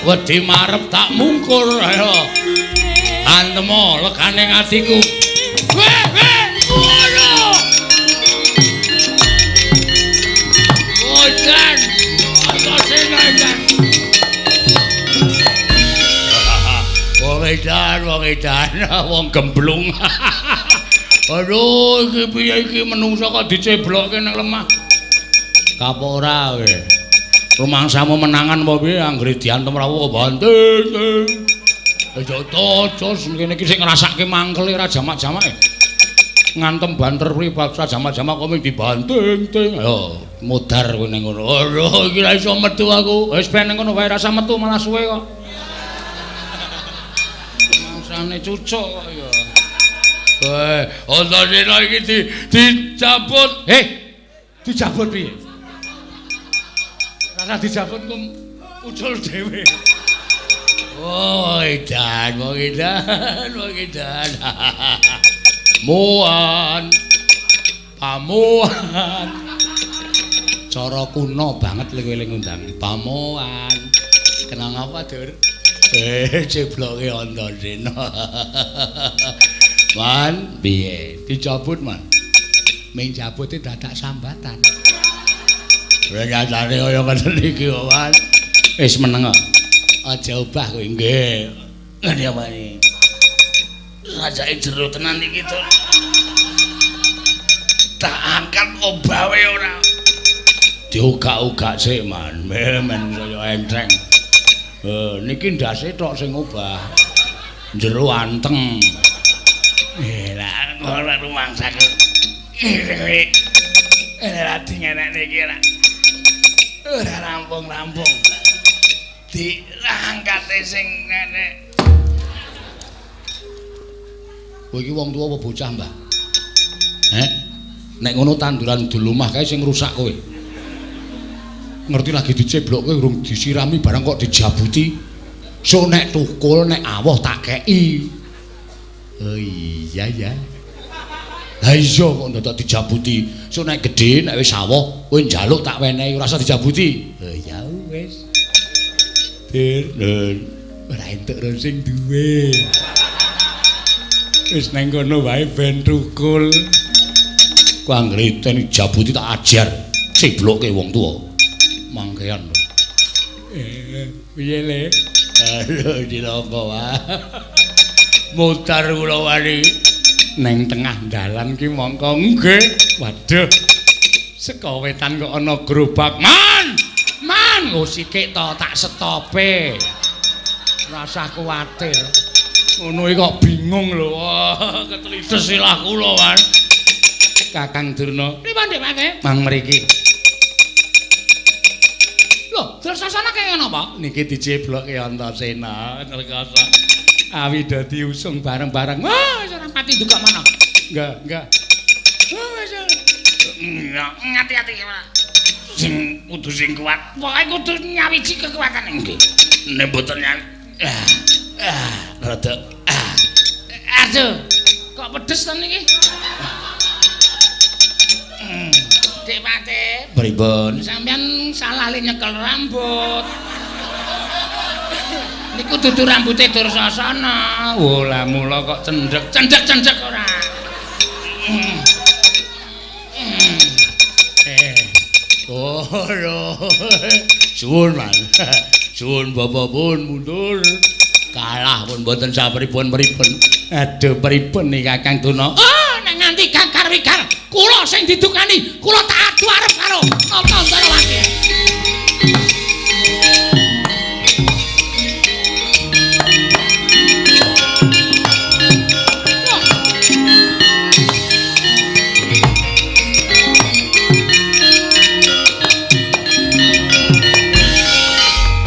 wedi marep tak mungkur. Ayo antemo legane atiku. Weh weh ngono. Bojan Antasena edan. Wong edan, wong edan, wong gemblung. Aduh, iki piye iki menungsa kok diceblokke nang lemah. Kapok ora kowe. Rumangsamu menangan apa piye anggere diantem rawuh banting. Aja tojos kene iki sing ngrasake mangkele ora jamak-jamake. Ngantem banter pribaksa jamak-jamak kok mung dibanting-ting. Ayo modar kowe ning ngono. Aduh iki ra iso metu aku. Wis ben ning ngono wae rasa metu malah suwe kok. Mangsane cucuk kok ya. Weh, Antasena iki dicabut. Dicabut piye? Rasa dijabut kum ucul dhewe. Oh, edan, wong edan, wong edan. Muan. Pamuan. Cara kuno banget lho kowe ngundang. Pamuan. Kenang apa, Dur? Cebloke Antasena. Man, piye? Dicabut, Man. Ming jabute dadak sambatan. Nyatane kaya ngene iki kok, Man. Wis meneng kok. Aja obah kowe nggih. Ngene apane? Rajake jero tenan iki to. Tak angkat obahe ora. Diugak-ugak sik, Man. Men saya enteng. Niki ndase tok sing obah. Jero anteng. Lah ora rumangsaku. Ora dingenekne iki ora. Ora rampung-rampung. Diangkate sing nenek. Kowe iki wong tuwa apa bocah, Mbah? Heh? Nek ngono tanduran dulumah kae sing ngrusak kowe. Ngerti lagi diceblokke urung disirami barang kok dijabuti. Sok nek tukul nek awoh tak kei. Oh iya ya. Lah iya kok ndadak dijabuti. Sok nek gedhe nek wis awoh kowe njaluk tak wenehi ora usah dijabuti. Oh ya wis. Dir, ora entuk ro sing duwe. Wis nang kono wae ben tukul. Ku anggere dijabuti tak ajar. Ceblokke wong tuwa. Mangkean lho. Piye le? Aduh dilongko wae. Mutar kula wani neng tengah dalan ki mongko nggih. Waduh. Saka wetan kok ana gerobak. Man! Man, oh sikik to tak setope. Rasah kuwatir. Ngono iki kok bingung lho. Wah, ketelides silah kula, Wan. Kakang Durna. Pripun, Dik Mate? Mang mriki. Lho, Dursasana kaya napa? Niki diceblokke Antasena ngrekasa. Awi dadi usung bareng-bareng. Wah, wis ora pati duka mana. Enggak, enggak. Wah, wis. Ngati-ati ora. Sing kudu sing kuat. Pokoke kudu nyawiji kekuatan nggih. Nek mboten nyawi. Rada. Aduh, kok pedes to niki? Dik Pate. Pripun? Sampeyan salah le nyekel rambut. Niku dudu rambute Dursasana. Wo lah mula kok cendhek, cendhek-cendhek ora. Oh lho. Suwun, Mas. Suwun bapak pun mundur. Kalah pun mboten sapripun-pripun. Aduh pripun niki Kakang Durna? Oh, nek nganti gakar wigar, kula sing didukani, kula tak adu arep karo Nata Ndarawati.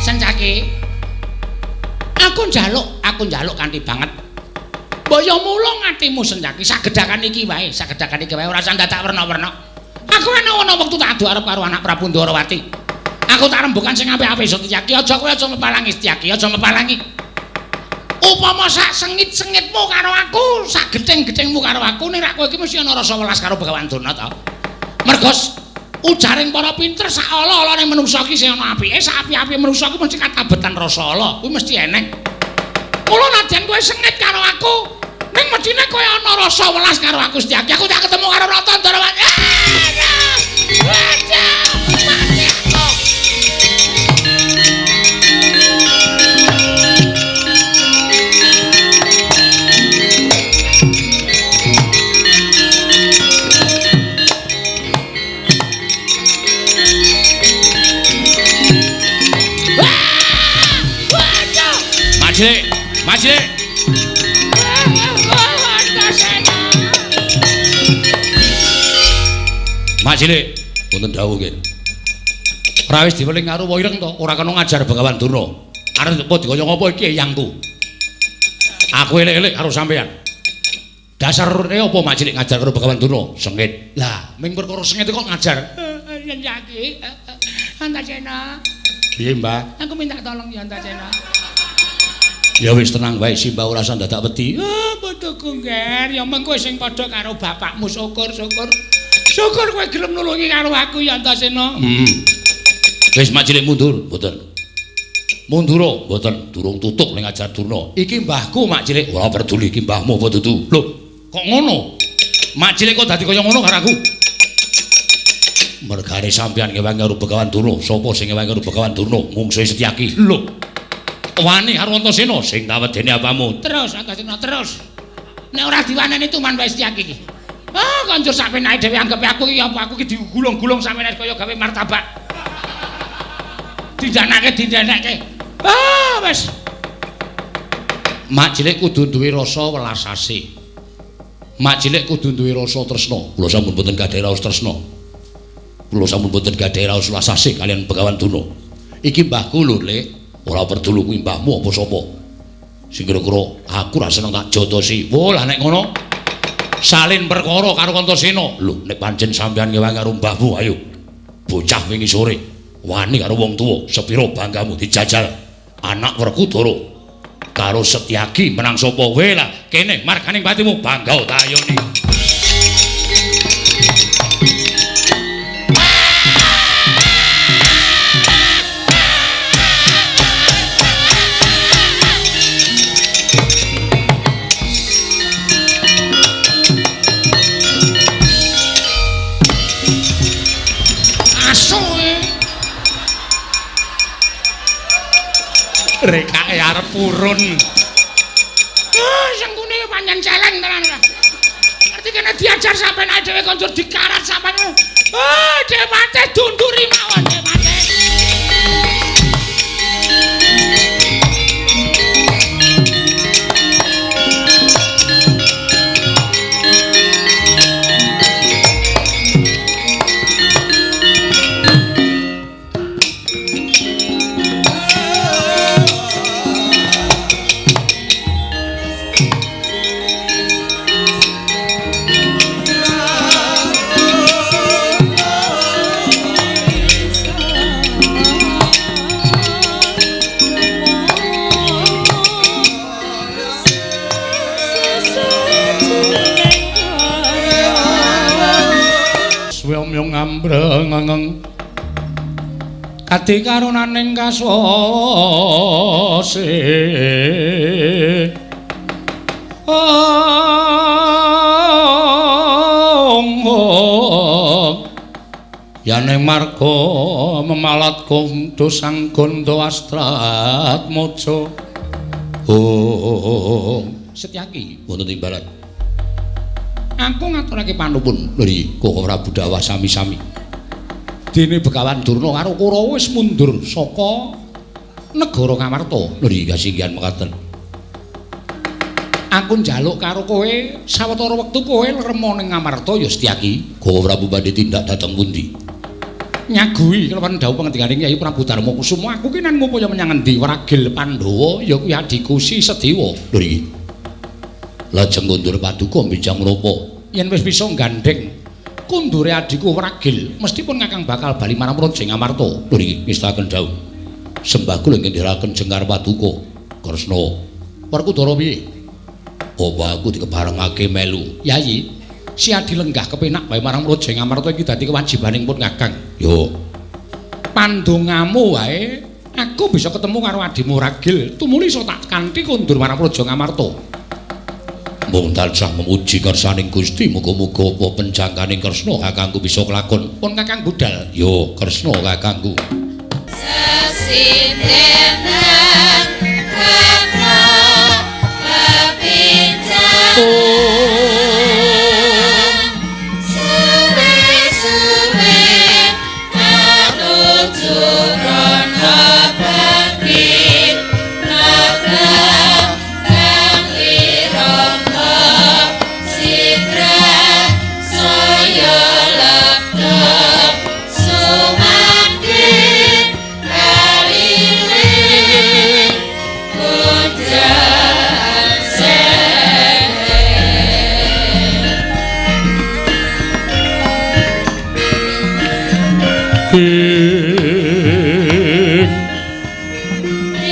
Sencaki, aku njaluk kanthi banget. Mbaya mula atimu Sencaki sagedhakan iki wae, sagedhakan iki wae ora usah dadak werna-werna. Aku ana wektu tak adu arep karo anak Prabu Ndorowati. Aku tak rembukan sing apik-apik Setyaki, aja kowe aja mepalangi Setyaki, aja mepalangi. Upama sak sengit-sengitmu karo aku, sak gething-gethingmu karo aku, nek rak kowe iki mesti ana rasa welas karo Begawan Durna ta. Mergo ujaring para pinter sak ala-alane manungsa iki sing ana apike, sak api-apike manungsa iki mesti katabetan rasa ala, kuwi mesti eneng. Mula nadyan kowe sengit karo aku, ning mestine kowe ana rasa welas karo aku Setyaki. Aku tak ketemu karo Rata Ndarawati. Waduh, mati aku. Waduh. Majilik, majilik. Majilik, wonten dawuh nggih. Ora wis diweling karo wa ireng to, ora kena ngajar Begawan Durna. Arep apa dikaya ngapa iki eyangku. Aku elek-elek karo sampean. Dasare apa Majilik ngajar karo Begawan Durna? Sengit. Lah, ming perkara sengit kok ngajar. Sencaki, Antasena. Piye, Mbah? Aku minta tolong ya Antasena. Ya wis tenang wae Simbah ora usah dadak wedi. Ah, padha gongger, ya meng kowe sing padha karo bapakmu syukur-syukur. Syukur kowe gelem nulungi karo aku ya Antasena. Wis Majilik mundur, mboten. Mundura, mboten, durung tutuk ning ajar Durna. Iki mbahku Majilik, ora peduli iki mbahmu apa dudu. Lho, kok ngono? Majilik kok dadi kaya ngono karo aku? Mergane sampeyan ngewangi karo Begawan Durna, sapa sing ngewangi karo Begawan Durna? Mungsuhe Setyaki. Lho. Wani karo Antasena sing tawedene apamu? Terus Antasena terus. Nek ora diwaneni tuman wae Setyaki iki. Ah, kanjur sakpenake dhewe anggepe aku iki apa aku iki digulung-gulung sakpenake kaya gawe martabak. Dindanake dindanake. Ah, wis. Majilik kudu duwe rasa welas asih. Majilik kudu duwe rasa tresna. Kula sampun boten gadhahi raos tresna. Kula sampun boten gadhahi raos welas asih kaliyan Begawan Durna. Iki mbahku lho, Lek. Ora peduli kuwi mbahmu apa sapa. Sing kira-kira aku ra seneng tak jotosi. Wo lah nek ngono salin perkara karo Antasena. Lho nek pancen sampeyan ngewangi karo mbahmu ayo. Bocah wingi sore Wani karo wong tuwa, sepira banggamu dijajal anak Werkudara karo Setyaki menang sapa kowe lah kene marganing patimu bangga tayoni. Rekake arep purun. Ah, sengkune pancen celeng tenan. Ngerti kene diajar sampean awake dhewe kondur dikarat sampean. Ah, dewate dunduri mawon dewate. Ngambreng kadi karunaning kaswase ong yane marga memalat kondo sang gondo astrat mojo. Oh Setyaki wonten timbalan. Aku ngaturake panuwun lho Koko Prabu dawah sami-sami. Dene Begawan Durna karo Kurawa wis mundur saka negara Ngamarta. Lho kasinggihan mekaten. Aku njaluk karo kowe sawetara wektu kowe rema ning Ngamarta ya Setyaki. Koko Prabu badhe tindak dhateng pundi? Nyagui kelawan dawuh pangendikane Kyai Prabu Darma Kusuma. Aku ki nan ngupaya menyang endi Wragil Pandhawa ya kuwi adhiku Si Sedewa. Lho iki. Lajeng kundur paduka mbijang menapa? Yen wis bisa gandheng kundure adhiku Wragil, mesti pun Kakang bakal bali marang Praja Ngamarta. Lho iki ngestaken dawuh. Sembah kula ingkang ndherekaken jengkar paduka. Kresna. Werkudara piye? Apa aku dikebarengake melu? Yayi, si adi lenggah kepenak wae marang Praja Ngamarta iki dadi kewajibaning pun Kakang. Yo. Pandongamu wae aku bisa ketemu karo adimu Ragil, tumuli iso tak kanthi kundur marang Praja Ngamarta. Mung tansah memuji kersaning Gusti, muga-muga apa penjangkaning Kresna kakangku bisa kelakon. Pun Kakang budal. Yo, Kresna kakangku. Sesindenan kepro kepincan suwe-suwe anuju rono bangkit nabrak kang lirangga sigra saya leptep sumandhing kaliling kunjang sene.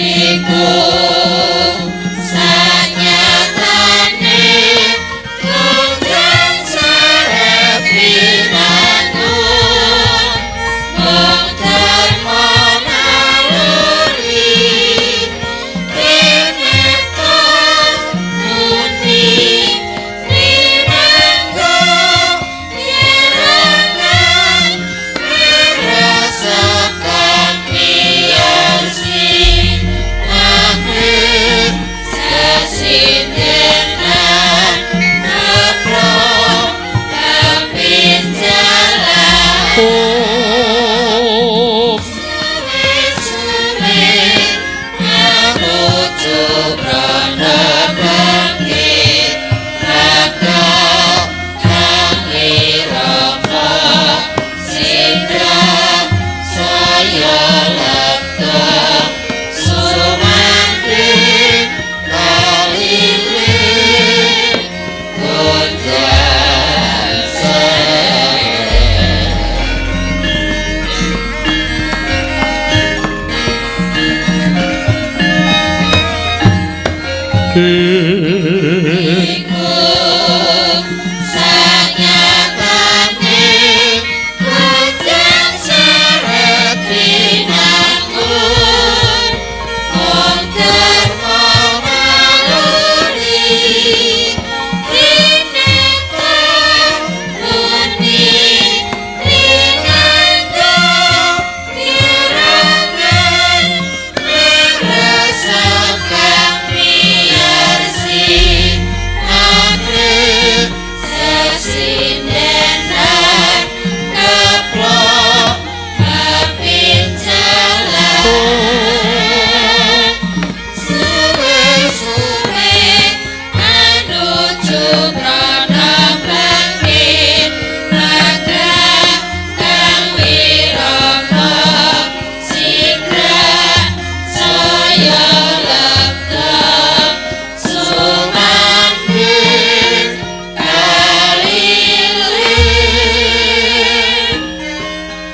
Iku sanyatane kunjang sarep binangun mung dharma naluri tinipta muni rinangga yirengan mirasa. Iku sanyatane kujang seret binangun mung dharma naluri rineka muni rinanda kirangan meresap kang miyarsi amrih sesindenan keplok pepincalan suwe-suwe anuju prana bangkit laga kang wirama sigra saya lepta sumandhing kaliling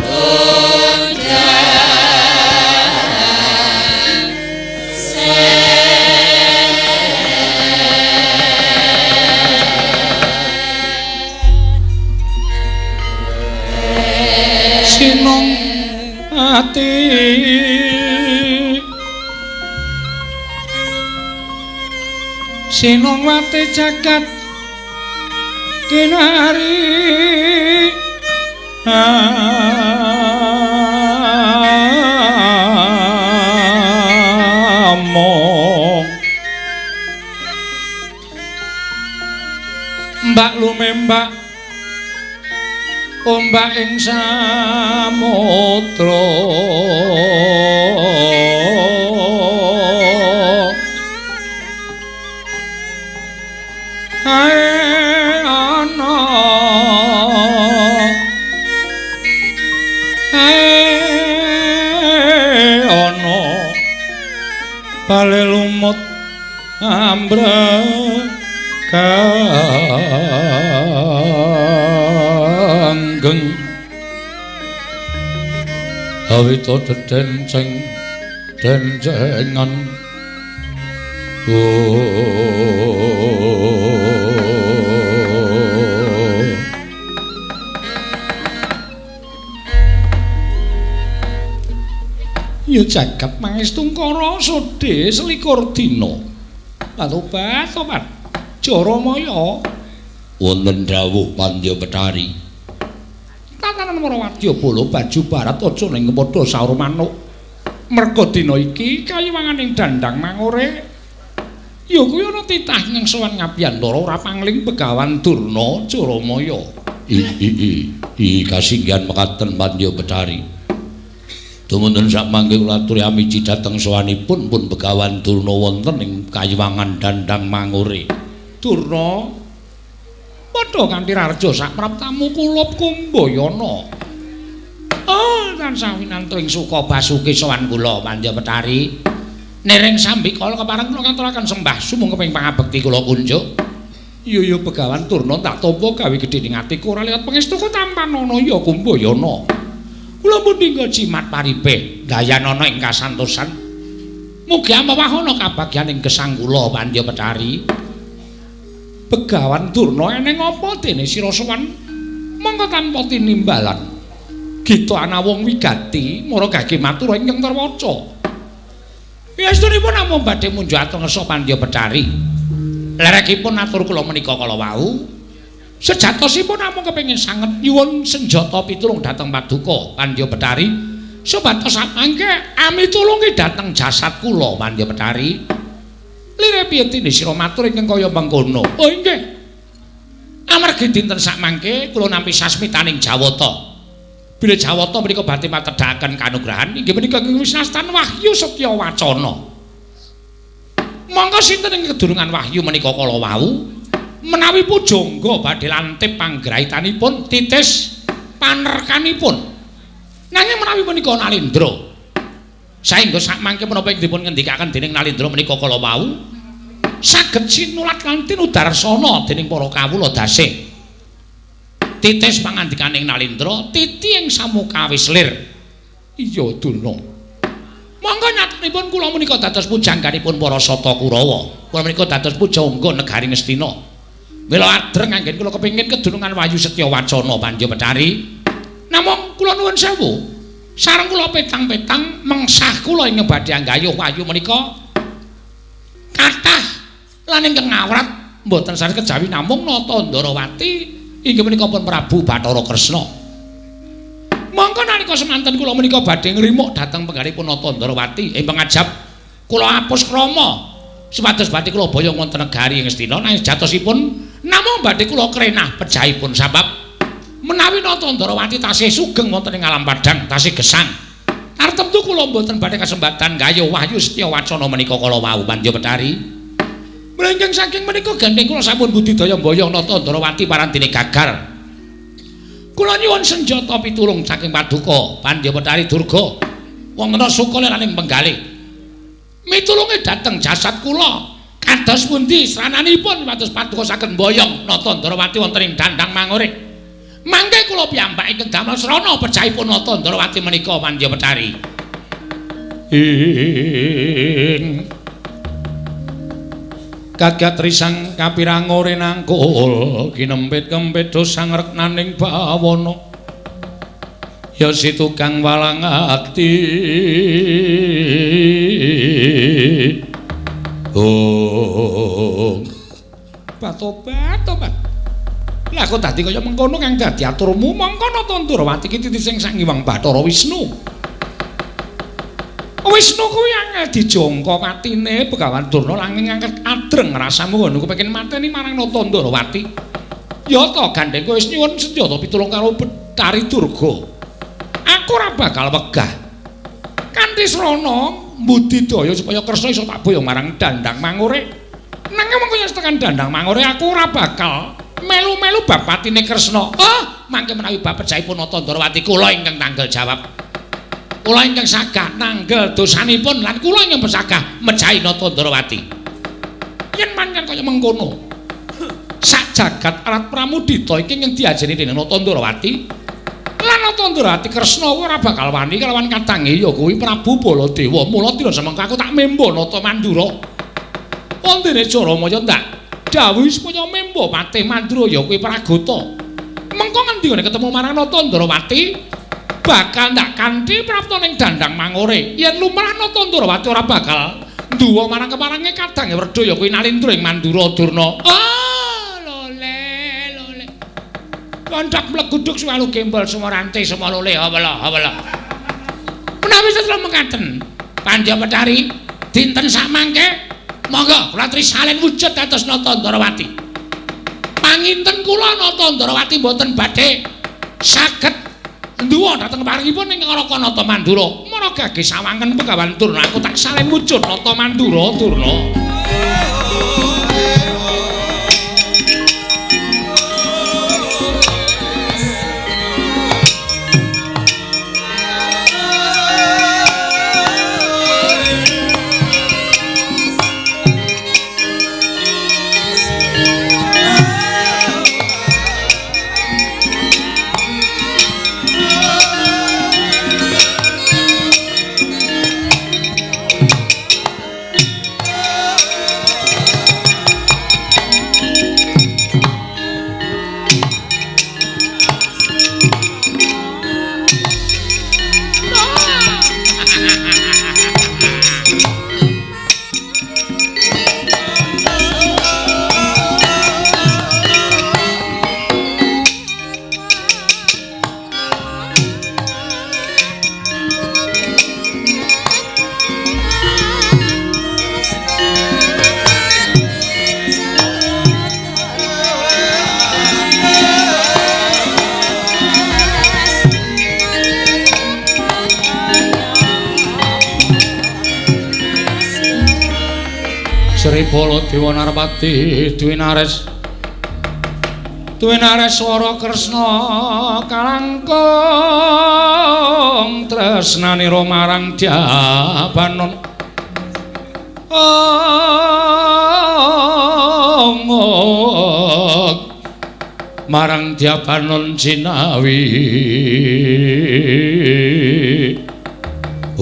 kunjang Sinong ati Sinong wati jagat kinari among Mbak lumembak ombak ing samudra ae ana ae ana bale lumut ambrekanggeng awita dedenceng dencengan. Ya jagat mangestungkara sodhe selikur dina. Tobat tobat. Jaramaya Wonten dawuh Pandya Betari. Tatanan para wadyabala baju barat aja ning padha saur manuk. Merga dina iki kayiwanganing dandang mangore ya kuwi ana titah ing sowan ngabiyantara ora pangling Begawan Durna Jaramaya. I i i i kasinggihan mekaten Pandya Betari. Dumunten sakmangke kula aturi amiji dhateng sowanipun pun Begawan Durna wonten ing kayiwangan dandang mangore. Durna padha kanthi rarja sapraptamu kulup kumbayana. Oh, tansah winantu ing suka basuki sowan kula Pandya Betari. Nering sambikala kepareng kula ngaturaken sembah sumangga ing pangabekti kula kunjuk. Iya ya Begawan Durna tak tampa gawe gedhe ning atiku ora liwat pangestuku tampanana ya kumbayana. Kula pun ninggal jimat paribeh dayanana ing kasantosan. Mugi amawahana kabagyan ing gesang kula Pandya Betari. Begawan Durna eneng apa dene sira sowan mongko tanpa tinimbalan. Gita ana wong wigati mara gage matur ingkang terwaca. Yastunipun namung badhe munjuk atur ngersa Pandya Betari. Lerekipun atur kula menika kala wau sejatosipun namung kepengin sanget nyuwun senjata pitulung dhateng paduka Pandya Betari supados samangke ami tulungi dhateng jasad kula Pandya Betari. Lire piye tine sira matur ingkang kaya mengkono? Oh inggih. Amargi dinten sakmangke kula nampi sasmitaning Jawata. Bilih Jawata menika badhe matedhakaken kanugrahan inggih menika ingkang wisnastan wahyu setya wacana. Monggo sinten ing kedurungan wahyu menika kala wau menawi pujangga badhe lantip panggraitanipun titis panerkanipun. Nanging menawi menika Nalindra saengga sakmangke menapa ing dipun ngendikaken dening Nalindra menika kala wau saged sinulat lan tinudarsana dening para kawula dasih. Titis pangandikaning Nalindra titi ing samukawis lir. Iya Durna. Monggo nyatanipun kula menika dados pujangganipun para Sata Kurawa. Kula menika dados pujangga negari Ngastina. Mila adreng anggen kula kepengin kedunungan Wahyu Setya Wacana Pandya Betari. Namung kula nuwun sewu. Sareng kula petang-petang mengsah kula ingkang badhe anggayuh wahyu menika kathah lan ingkang ngawrat mboten sanes kejawi namung Nata Ndarawati inggih menika pun Prabu Bathara Kresna. Mongko nalika semanten kula menika badhe ngrimuk dhateng penggalihipun Nata Ndarawati ing pangajap kula apus krama supados badhe kula boyong wonten negari Ngastina nanging jatosipun namung badhe kula krenah pejahipun sabab menawi Nata Ndarawati tasih sugeng wonten ing alam padhang tasih gesang tartemtu kula mboten badhe kasempatan gayuh wahyu setya wacana menika kala wau Pandya Betari. Mlengking saking menika gandeng kula sampun budidaya mboyong Nata Ndarawati parantine gagal. Kula nyuwun senjata pitulung saking paduka Pandya Betari Durga wonten sukala lan ing penggalih. Mitulunge dhateng jasad kula kados pundi srananipun pados paduka saged mboyong Nata Ndarawati wonten ing Dandang Mangore. Mangke kula piyambak ingkang damel srana pejahipun Nata Ndarawati menika Pandya Betari. Ing kagat risang kapirangore nangkul kinempit kempit dosang reknaning bawana ya si tukang walang ati oh batobat tobat lah kok dadi kaya mengkono kang dadi aturmu mongko Nata Ndarawati ki titi sing Sang Hyang Bathara Wisnu. Wisnu kuwi angel dijangka patine Begawan Durna langing angket adreng rasamu ngono kepengin mateni marang Nata Ndarawati. Ya ta gandeng kowe wis nyuwun senjata pitulung karo Betari Durga. Aku ora bakal wegah. Kanthi srana mbudidaya supaya Kresna iso tak boyong marang Dandang Mangure. Nanging mengko yen tekan Dandang Mangure aku ora bakal melu-melu bab patine Kresna. Oh, mangke menawi bab pejahipun Nata Ndarawati kula ingkang tanggel jawab. Kula ingkang sagah nanggel dosanipun lan kula ingkang pesagah mejahi Nata Ndarawati. Yen pancen kaya mengkono, sak jagat alat pramudita iki ingkang diajeni dening Nata Ndarawati lan Nata Ndarawati Kresna ora bakal wani kelawan kadange ya kuwi Prabu Baladewa. Mula dina semengko aku tak membo Nata Mandura. Wondene Jaramaya ndak dawuhi supaya membo patih Mandura ya kuwi Pragota. Mengko ngendi ngene ketemu marang Nata Ndarawati bakal ndak kanthi prapta ning Dandang Mangore. Yen lumrah Nata Ndarawati ora bakal nduwa marang keparange kadange werda ya kuwi Nalindra ing Mandura Durna. Oh, lole lole. Loncat mleguduk suwalu gembol sumorante sumolole hawala hawala. Menawi setelah mekaten Pandya Betari dinten samangke monggo kula trisalin wujud dados Nata Ndarawati. Panginten kula Nata Ndarawati mboten badhe saged nduwa dhateng paringipun ing Ngaraka Nata Mandura. Mara gage sawangen Begawan Durna aku tak salin wujud Nata Mandura Durna. Sri Baladewa Narpati Dwinares Dwinares swara Kresna kalangkung tresnanira marang Dyabanon. Marang Dyabanon jinawi.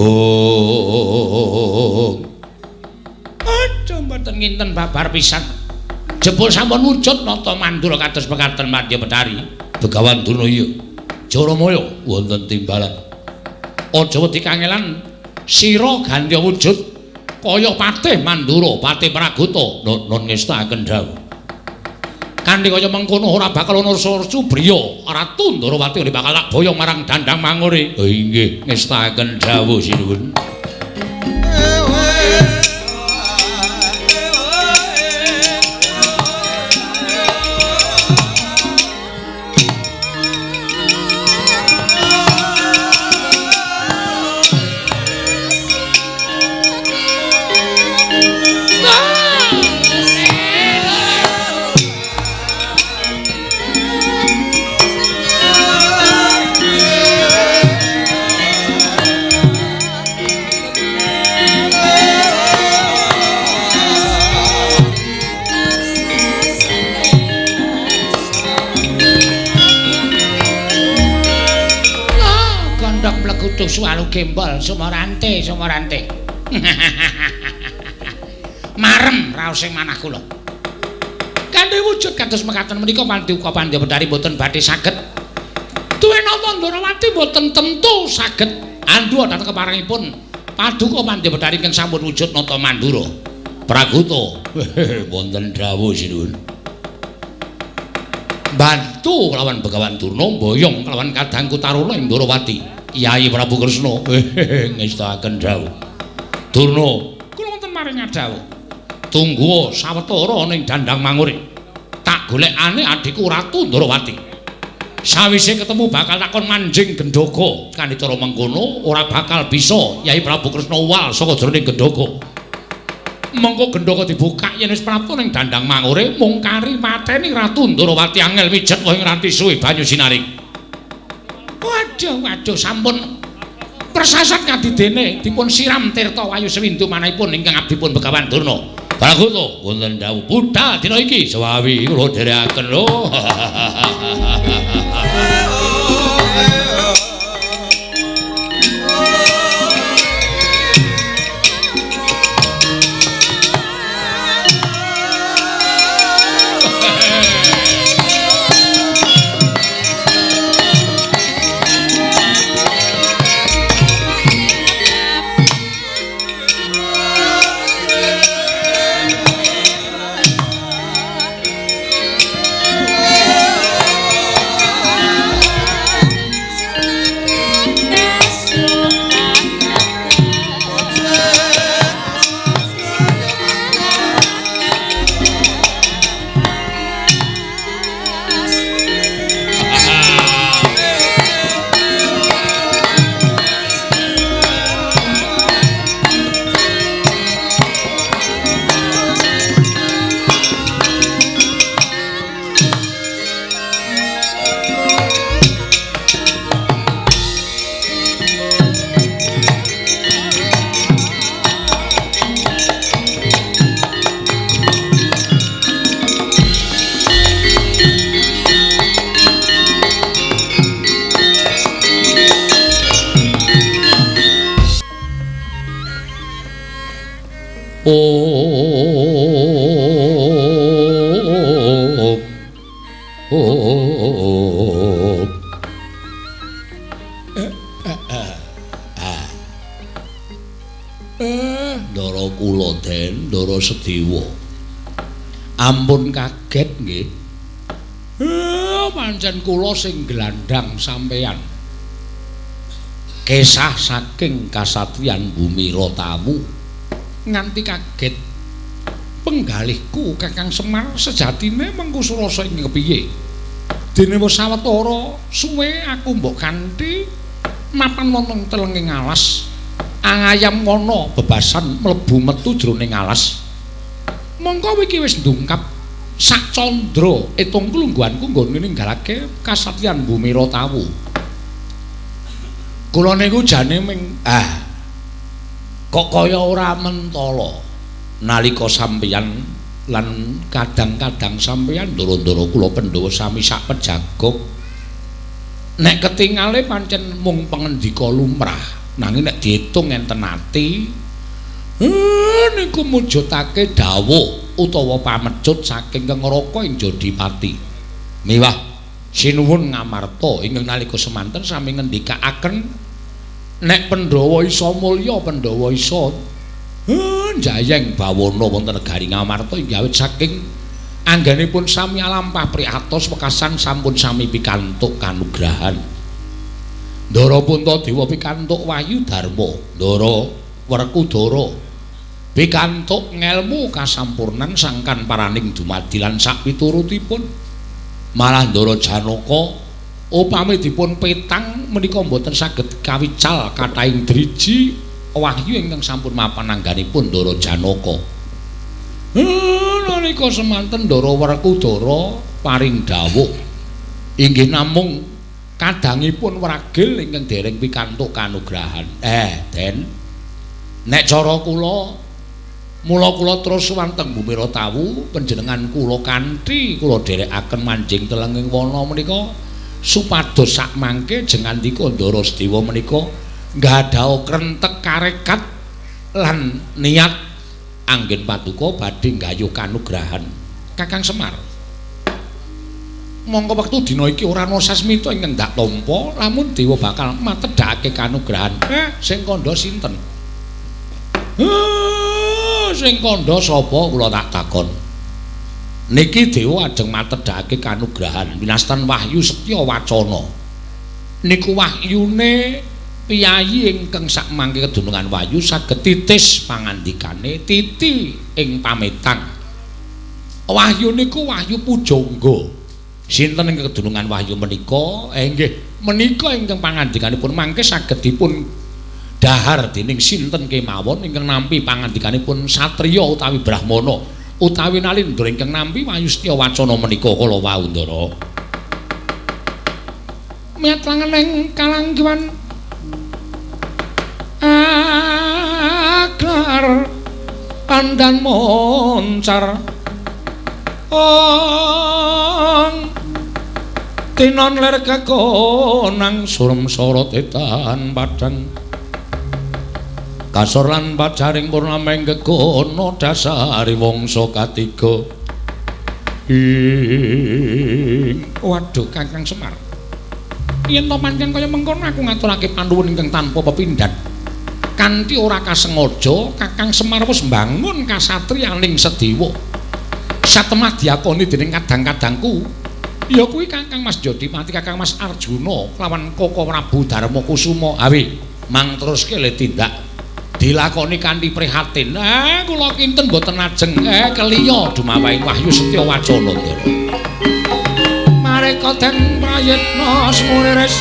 Oh. Aduh mboten nginten babar pisan. Jebul sampun wujud nata Mandura kados mekaten Madya Betari. Begawan Durna iya. Jaramaya wonten timbalan. Aja wedi kangelan sira gandya wujud kaya Patih Mandura, Patih Pragota. Nun ngestakaken dawuh. Kanthi kaya mengkono ora bakal ana subriya. Ratu Ndorowati ora bakal tak boyong marang Dandang Mangure. Oh inggih, ngestakaken dawuh sinuwun. Suwalu gembol sumorante sumorante. Marem raos sing manah kula. Kanthi wujud kados mekaten menika Paduka Pandya Betari mboten badhe saged. Duwe nata Ndorowati mboten tentu saged andhuwa dhateng keparengipun Paduka Pandya Betari ingkang sampun wujud nata Mandura. Pragota wonten dawuh sinuwun. Bantu kelawan Begawan Durna mboyong kelawan kadangku Taruna ing Ndorowati. Yai Prabu Kresna ngestakaken dawuh. Durna, kula wonten maring dawuh. Tunggu sawetara ning Dandang Mangure. Tak golekane adhiku Ratu Ndorowati. Sawise ketemu bakal takon manjing gendhoga. Kanthi cara mengkono ora bakal bisa Yai Prabu Kresna uwal saka jroning gendhoga. Mengko gendhoga dibukak yen wis prapta ning Dandang Mangure mung kari mateni Ratu Ndorowati angel mijet wong ranti suwe banyu sinaring. Waduh, waduh sampun persasat kadidene dipun siram tirta wayu sewindu manahipun ingkang abdipun Begawan Durna. Pragota wonten dawuh budal dina iki sewawi kula dherekaken lho. Ndara kula Den, Ndara Sedewa. Ampun kaget nggih. Pancen kula sing glandhang sampeyan. Kesah saking kasatriyan Bumi Rotawu nganti kaget. Penggalihku Kakang Semar sejatine mengku surasa ing kepiye? Dene wis sawetara suwe aku mbok kanthi mapan wonten telenging alas. Angayam ngono bebasan mlebu metu jroning alas. Mongko iki wis ndungkap sak candra etung klungguhanku nggone ninggalake kasatriyan Bumi Rotawu. Kula niku jane ming kok kaya ora mentala nalika sampeyan lan kadang-kadang sampeyan ndoro-ndoro kula Pandhawa sami sak pejagok. Nek ketingale pancen mung pangendika lumrah, nanging nek diitung enten ati Niku mujudake dawuh utawa pamecut saking Kang Raka ing Jodipati. Miwah sinuwun Ngamarta ingkang nalika semanten sami ngendikaaken nek Pandhawa isa mulya, Pandhawa isa njayeng bawana wonten negari Ngamarta inggih awit saking anggenipun sami alampah priatos wekasan sampun sami pikantuk kanugrahan. Ndara Puntadewa pikantuk wahyu dharma, Ndara Werkudara pikantuk ngelmu kasampurnan sangkan paraning dumadi lan sakpiturutipun. Malah Ndara Janaka upami dipun petang menika mboten saged kawical kathahing driji wahyu ingkang sampun mapan angganipun Ndara Janaka. Nalika semanten Ndara Werkudara paring dawuh inggih namung kadangipun wragil ingkang dereng pikantuk kanugrahan. Den, nek cara kula mula kula terus sowan teng Bumi Ratawu panjenengan kula kanthi kula dherekaken manjing telenging wana menika supados sakmangke jengandika Ndara Sedewa menika nggadaha krentek karekat lan niat anggen paduka badhe nggayuh kanugrahan. Kakang Semar, mongko wektu dina iki ora ana sasmita ingkang ndak tampa lamun dewa bakal matedhakake kanugrahan. Sing kandha sinten? Sing kandha sapa kula tak takon. Niki dewa ajeng matedhakake kanugrahan winastan wahyu setya wacana. Niku wahyune piyayi ingkang sakmangke kedunungan wahyu saged titis pangandikane titi ing pametang. Wahyu niku wahyu pujangga. Sinten ingkang kedunungan wahyu menika? Nggih, menika ingkang pangandikanipun mangke saged dipun dahar dening sinten kemawon ingkang nampi pangandikanipun satriya utawi brahmana utawi nalindra ingkang nampi wahyu setya wacana menika kala wau Ndara. Miyat langening kalanggiwan aklar pandan moncar ong tinon ler kekonang surem sorot etan padang kasor lan pacaring purnameng kekono dasari wangsa katiga. Ing waduh Kakang Semar, yen to pancen kaya mengkono aku ngaturake panuwun ingkang tanpa pepindhan. Kanthi ora kasengaja Kakang Semar wis mbangun kasatriyaning Sedewa. Satemah diakoni dening kadang-kadangku ya kuwi Kakang Mas Jodipati, Kakang Mas Arjuna lawan Koko Prabu Darma Kusuma. Awi mang teruske le tindak dilakoni kanthi prihatin. Kula kinten mboten ajeng keliya dumawaing wahyu setya wacana Ndara. Mareka den prayitna sumuriris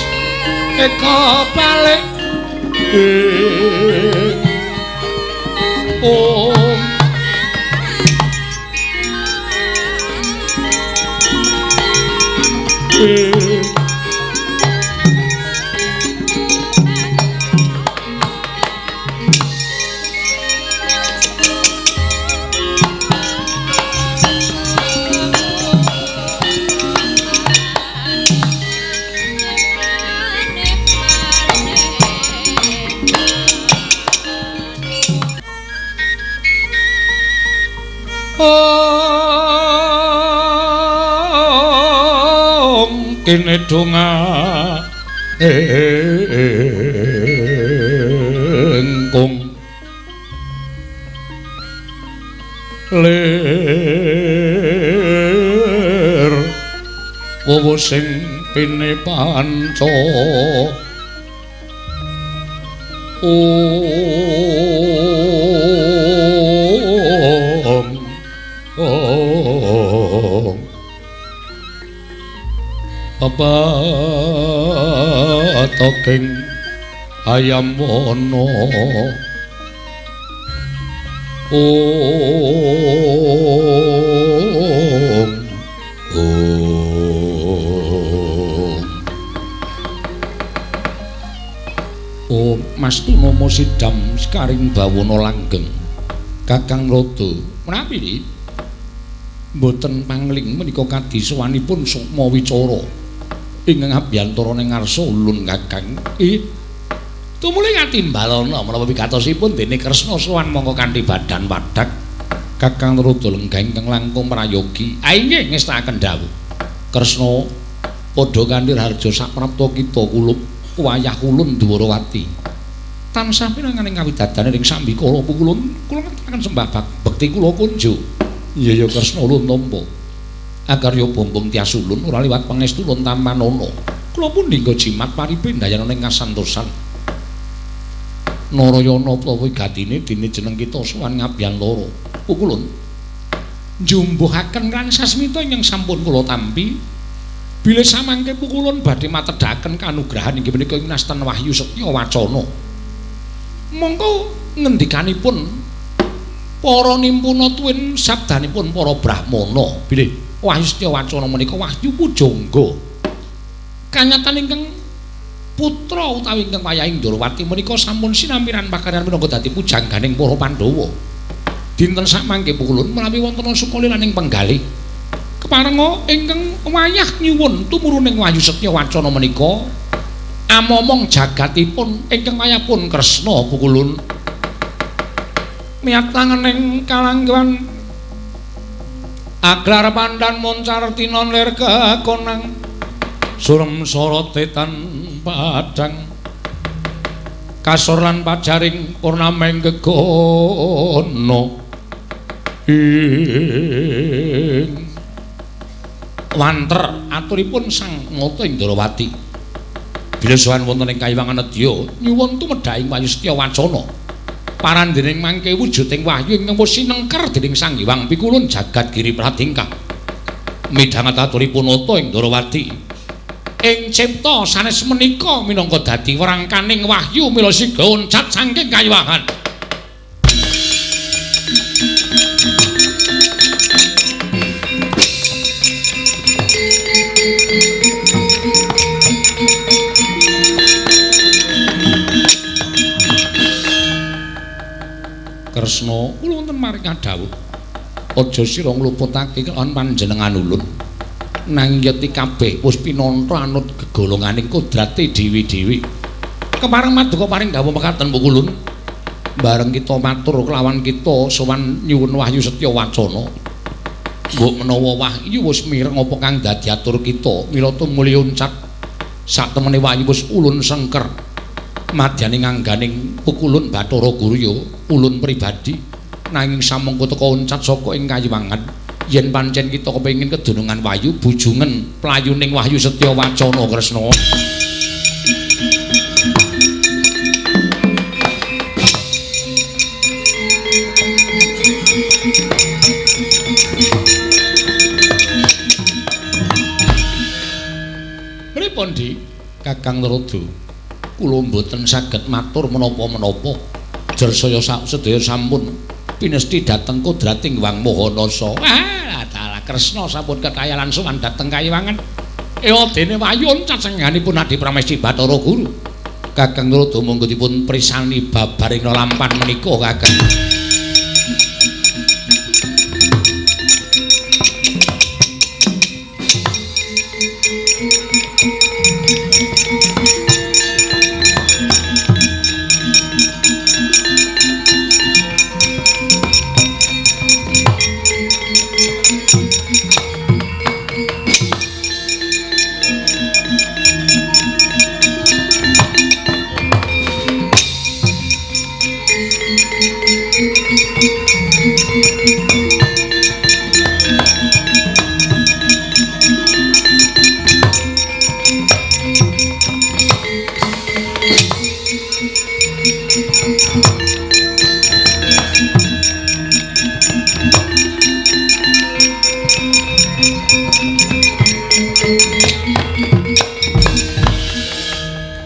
eka balik. Om kene donga engkung lir wowo sing pine panca om om patoking ayam wono om om om Mas Tunomo sidam sekaring bawono langgeng Kakang Rodo menawi niki mboten pangling menika kadisuwanipun sukma wicara ingkang abyantarane ngarsa ulun Kakang. Tumuli katimbalana menapa wigatosipun dene Kresna sowan mongko kanthi badan padhak Kakang Narada lenggah ingkang langkung prayogi. Inggih ngestakaken dawuh. Kresna padha kanthi raharja saprapta kita kulup wayah ulun Dwarawati. Tansah pinanganing kawidadane ring sambikala pukulun kula ngaturaken sembah bekti kula kunjo. Iya ya Kresna ulun tampa. Akarya bombong tias ulun ora liwat pangestu ulun tampanana. Kula pun dinggo jimat paripendayana ing kasantosan. Narayana utawa gatine dene jeneng kita sowan ngabiyantara. Pukulun njumbuhaken lan sasmita ingkang sampun kula tampi. Bilih samangke pukulun badhe matedhaken kanugrahan inggih menika ing nastan wahyu setya wacana. Mongko ngendikanipun para nimpuna tuwin sabdanipun para brahmana bilih wahyu setya wacana menika wahyu pujangga. Kanyatan ingkang putra utawi ingkang wayahing Ndrawati menika sampun sinampiran pakaryan minangka dadi pujangganing para Pandhawa. Dinten samangke pukulun menawi wonten sukalilaning penggalih keparenga ingkang wayah nyuwun tumuruning wahyu setya wacana menika amomong jagatipun ingkang wayahpun Kresna pukulun. Miyat tangening kalangguhan aglar pandan moncar tinon lir kekonang surem sorote tan padang kasor lan pajaring purnameng gegono ing wanter aturipun Sang Nata Indrawati. Bilih sowan wonten ing kayiwangan nedya nyuwun tumedhaing wahyu setya wacana parandening mangke wujuding wahyu ingkang wis sinengker dening Sang Hyang Pikulun jagat giri pratingkah. Midhanget aturipun Nata Indrawati ing cipta sanes menika minangka dadi werangkaning wahyu mila siga uncat saking kayiwangan. Kresna kula wonten maring dawuh aja sira ngluputake kelawan panjenengan ulun nanging yeti kabeh wis pinantha anut gegolonganing kodrate dhewe-dhewe. Kepareng maduka paring dawuh mekaten pukulun bareng kita matur kelawan kita sowan nyuwun wahyu setya wacana. Mbok menawa wahyu wis mireng apa kang dadi atur kita mila tumuli uncat satemene wahyu wis ulun sengker. Madyane ngangganing pukulun Bathara Guru ya ulun pribadi nanging samengko teka uncat saka ing kayiwangan yen pancen kita kepengin kedunungan wahyu bujungen playuning wahyu setya wacana Kresna. Pripun Dik? Kakang Narada kula mboten saged matur menapa-menapa. Jersaya sedaya sampun pinesti dhateng kodrating Hyang Maha Nasa. Ah, dalah Kresna sampun kekayalan sowan dhateng kayiwangan. Ewa dene wahyu uncat sengganipun Adi Pramesti Bathara Guru. Kakang Narada monggo dipun prisani babaring lampan menika Kakang.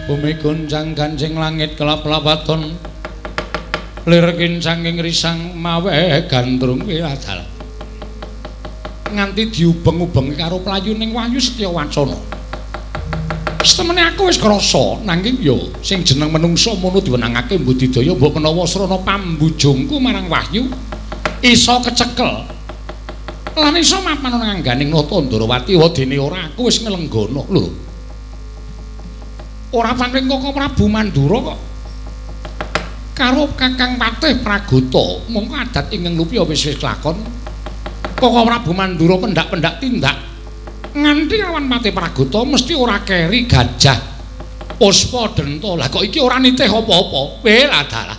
Bumi goncang gancing langit kelap-lapaton lir kincang ing risang mawe gandrung wiladal nganti diubeng-ubengi karo playuning wahyu setya wacana. Setemene aku wis krasa nanging ya sing jeneng menungsa mono diwenangake mbudidaya mbok menawa srana pambujungku marang wahyu iso kecekel lan iso mapan nang angganing Nata Ndrawati wadene ora aku wis nglenggana lho. Ora saking Koko Prabu Mandura kok Karo Kakang Patih Pragota, mongko adat ingkang lupya wis kelakon. Koko Prabu Mandura pendak-pendak tindak nganti lawan Patih Pragota mesti ora keri gajah Puspa Denta. Lah kok iki ora nitih apa-apa. Weh dalah.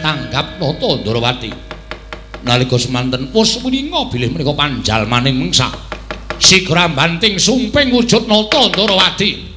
Tanggap nata Ndrawati. Nalika semanten wis wininga bilih menika panjalmaning mengsa. Sigra banting sumping wujud nata Ndrawati.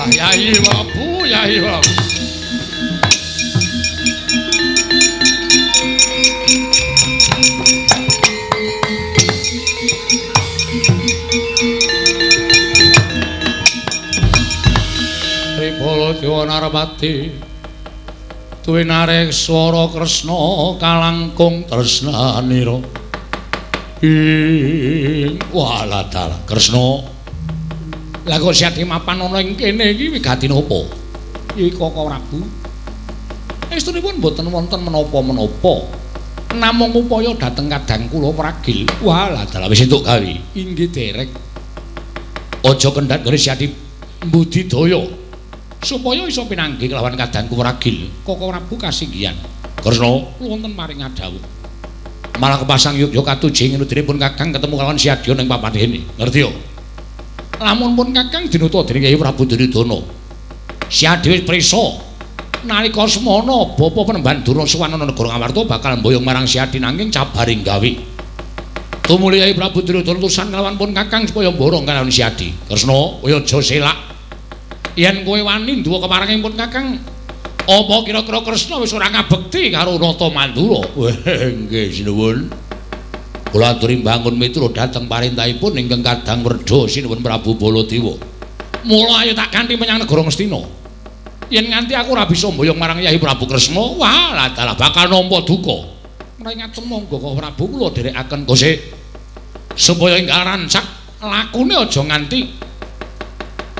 Yai Prabu, Yai Prabu. Tripala Dewa Narpati tuwinarek swara Kresna kalangkung tresnanira. Ing walah dalah Kresna. Lah kok siati mapan ana ing kene iki wigati napa? Iki Koko Prabu. Estunipun mboten wonten menapa-menapa. Namung upaya dhateng kadang kula pragil. Walah dalah wis entuk gawe. Inggih derek. Aja kendhat nggone siati mbudidaya supaya iso pinanggih kelawan kadangku pragil. Koko Prabu kasinggihan. Kresna wonten maring ngadhawuh. Malah kepasang yogya katuji ngenudinipun Kakang ketemu kelawan Siadya ning papan kene. Ngerti yo? Lamun pun Kakang dinuta dening Kyai Prabu Duryudana. Siadya wis prisa nalika semana bapa Penemban Durna sowan ana negara Ngamarta bakal mboyong marang Siadya nanging cabaring gawe. Tumuli Kyai Prabu Duryudana tusan kelawan pun Kakang supaya mborong kalawan Siadya. Kresna, kowe aja selak. Yen kowe wani nduwa keparenging pun Kakang, apa kira-kira Kresna wis ora ngabekti karo Nata Mandura? Nggih, sinuwun. Kula aturi mbangun mitra dhateng parentahipun ingkang kadang werda sinuwun Prabu Baladewa. Mula ayo tak kanthi menyang negara Ngastina. Yen nganti aku ora bisa mboyong marang Kyai Prabu Kresna, wah dalah bakal nampa duka. Menawi ngaten monggo Koko Prabu kula dherekaken kosek supaya enggal rancak lakune aja nganti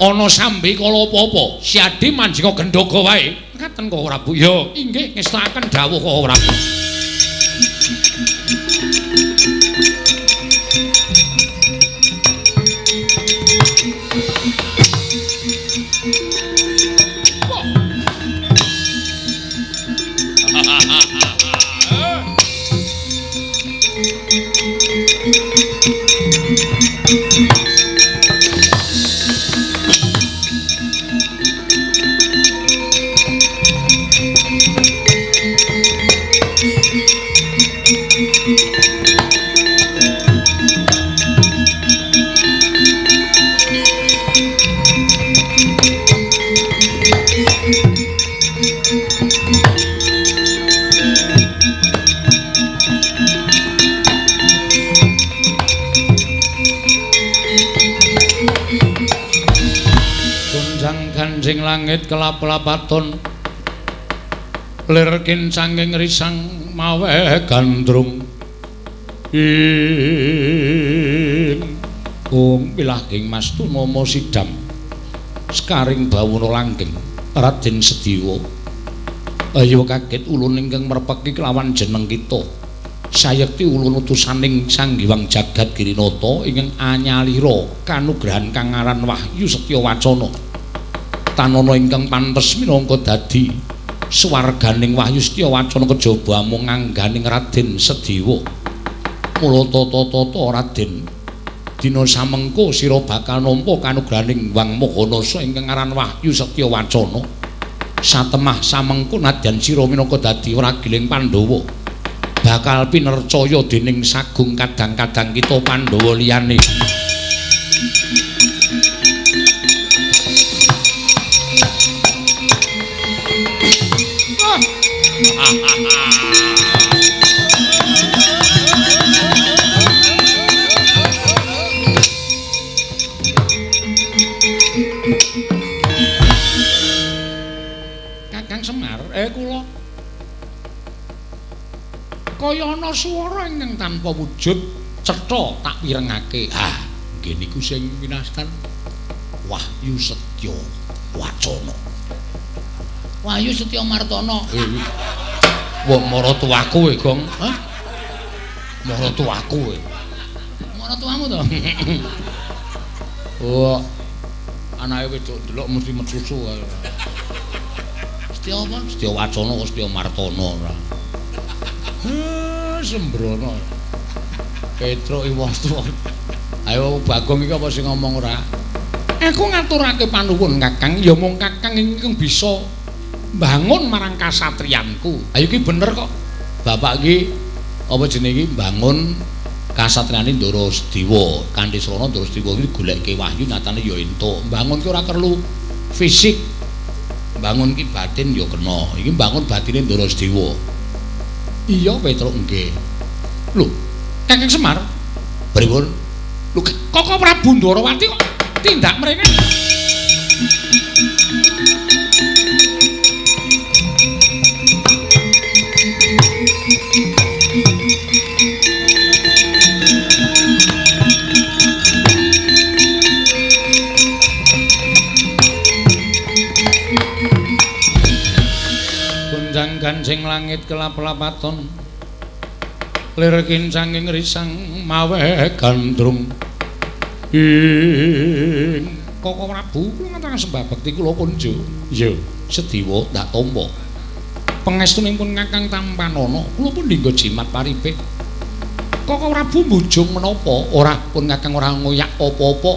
ana sambi kala apa-apa. Siadhi manjinga gendhoga wae. Ngaten Koko Prabu. Ya, inggih ngestakaken dawuh Koko Prabu. Gonjang-ganjing langit kelap-lapaton lir kincanging risang maweh gandrung ing kung pilahing mas tumama sidam sekaring bawana langgeng Raden Sediwa. Ayo kaget ulun ingkang merpeki kelawan jeneng kita sayekti ulun utusaning Sang Hyang Jagat Girinata ingkang anyalira kanugrahan kang aran Wahyu Setya Wacana. Tanana ingkang pantes minangka dadi swarganing Wahyu Setya Wacana kejaba amung ngangganing Raden Sediwa. Mula tata-tata Raden, dina samengko sira bakal nampa kanugrahaning Hyang Maha ingkang aran Wahyu Setya Wacana. Satemah samengko nadyan sira minangka dadi wragiling Pandhawa bakal pinercaya dening sagung kadang-kadang kita Pandhawa liyane. Kakang Semar, kula Kaya ana swara ingkang tanpa wujud cetha tak pirengake. Ah, nggih niku sing winastan Wahyu Setya Wacana. Wahyu Setya Martana. Wong maratuwaku e, Gong. Hah? Maratuwaku e. Maratuwamu to? Oh. Anake wedok ndelok mesti mesusu kae. Setya apa? Setya Wacana kok Setya Martana ora. Sembrono. Petruk wong tuwa. Ayo Bagong iki apa sing ngomong ora? Aku ngaturake panuwun Kakang, ya mung Kakang ingkang bisa mbangun marang kasatriyanku. Ayo iki bener kok. Bapak iki apa jenenge iki mbangun kasatriyane Ndara Sediwa. Kanthi srana Ndara Sediwa iki goleke wahyu nyatane ya entuk. Mbangun ki ora perlu fisik. Mbangun ki batin ya kena. Iki mbangun batine Ndara Sediwa. Iya Petruk nggih. Lho, Kakang Semar, pripun? Lho, Koko Prabu Ndorowati kok tindak mrene? Gonjang gancing langit kelap-lapaton, lir kincanging risang mawe gandrung. Ing Koko Prabu kula ngaturaken sembah bekti kula kunjo. Iya, Sediwa tak tampa. Pangestunipun Kakang tampanana, kula pun dinggo jimat paripih. Koko Prabu mbujung menapa? Ora pun Kakang ora ngoyak apa-apa.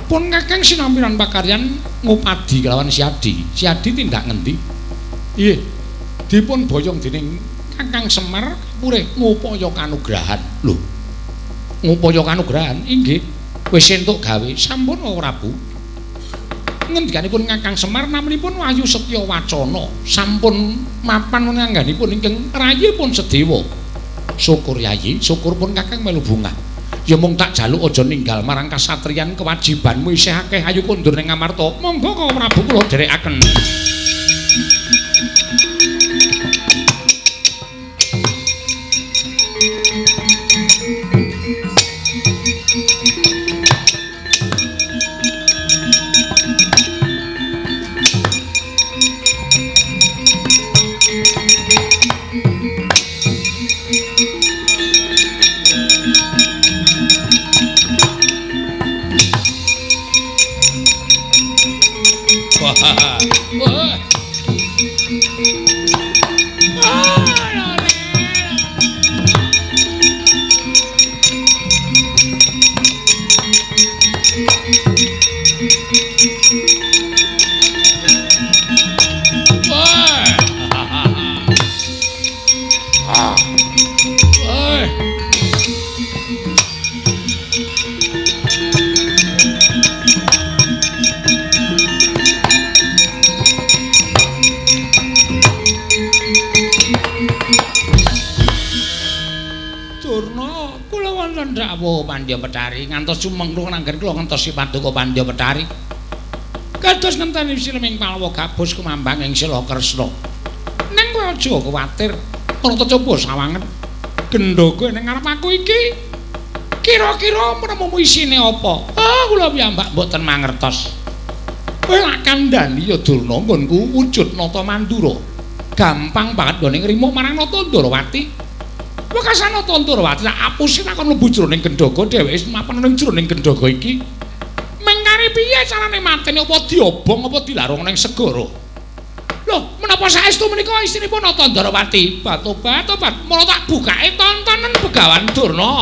Pun Kakang sinampiran pakaryan ngupadi kelawan Siadi. Siadi tindak ngendi? Nggih, dipun boyong dening Kakang Semar purih ngupaya kanugrahan. Lho, ngupaya kanugrahan? Inggih. Wis entuk gawe sampun Koko Prabu. Ngendikanipun Kakang Semar naminipun Wahyu Setya Wacana sampun mapan ngangganipun ingkang rayipun Sedewa. Syukur Yayi, syukur pun Kakang melu bungah. Ya mung tak jaluk aja ninggal marang kasatriyan kewajibanmu isih akeh, ayo kondur ning Amarta. Monggo Koko Prabu kula dherekaken. Pandya Betari ngantos sumengkruh nanggen kula ngentosi paduka Pandya Betari. Kados ngenteni sileming Palwa gabus kumambang ing Sila Kresna. Ning kowe aja kuwatir, ora coba sawangen. Gendhoga ning ngarep aku iki kira-kira menemumu isine apa? Ah, kula piyambak mboten mangertos. Kowe lak kandhani ya Durna nggonku wujud Nata Mandura. Gampang banget nggone ngrimo marang Nata Ndorowati. Wekasan Nata Ndorowati tak apusi takon mlebu jroning gendhoga dheweke mapan ning jroning gendhoga iki. Mengkare piye carane mateni apa diobong apa dilarung ning segara? Lho, menapa saestu menika istinipun Nata Ndorowati? Batobat-tobat, mula tak bukake tontonan Begawan Durna.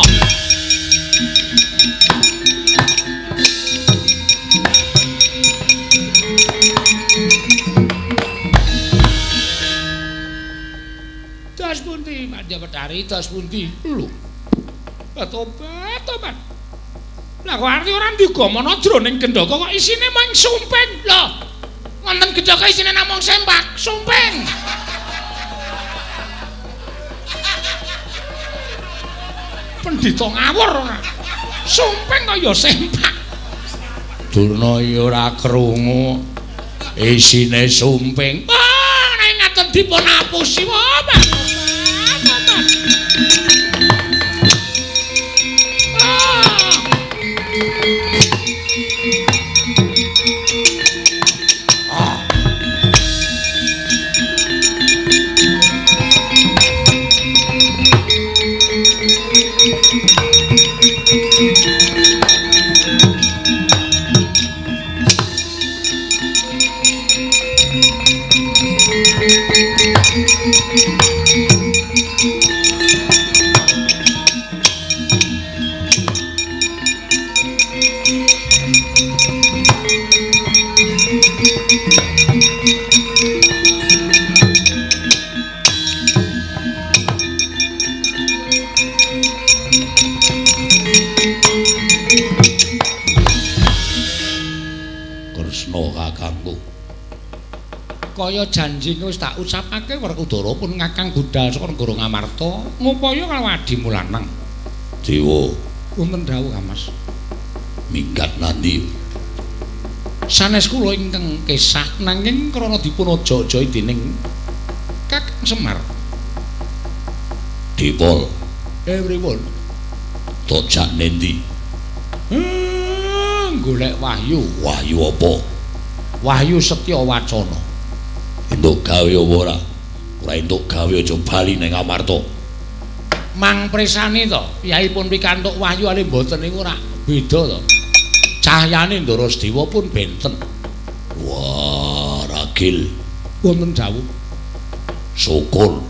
Das pundi Pandya Betari, das pundi? Lho. Tobat, tobat. Lah kok arti ora ndigamana jroning gendhoga kok isine mung sumping. Lho. Wonten gendhoga isine namung sempak, sumping. Pendhita ngawur ora. Sumping kaya sempak. Durna iki ora krungu isine sumping. Ah, nek ngaten dipun apusi wae. Tobat. kakangku. Kaya janji wis tak ucapake Werkudara pun ngakang budal saka negara Ngamarta ngupaya karo adimu lanang. Dewa, wonten dawuh Kang Mas. Minggat nandi? Sanes kula ingkang kesah nanging krana dipun aja-ajahi dening Kakang Semar. Dipol. Pripun? Tojak nendi? Golek wahyu. Wahyu apa? Wahyu Setya Wacana. Entuk gawe apa ora? Ora entuk gawe aja bali ning Amarta. Mang presani to, piyahipun pikantuk wahyu ale mboten niku ora beda to. Cahyane Ndara Sedewa pun benten. Wah, ragil. Wonten dawuh. Syukur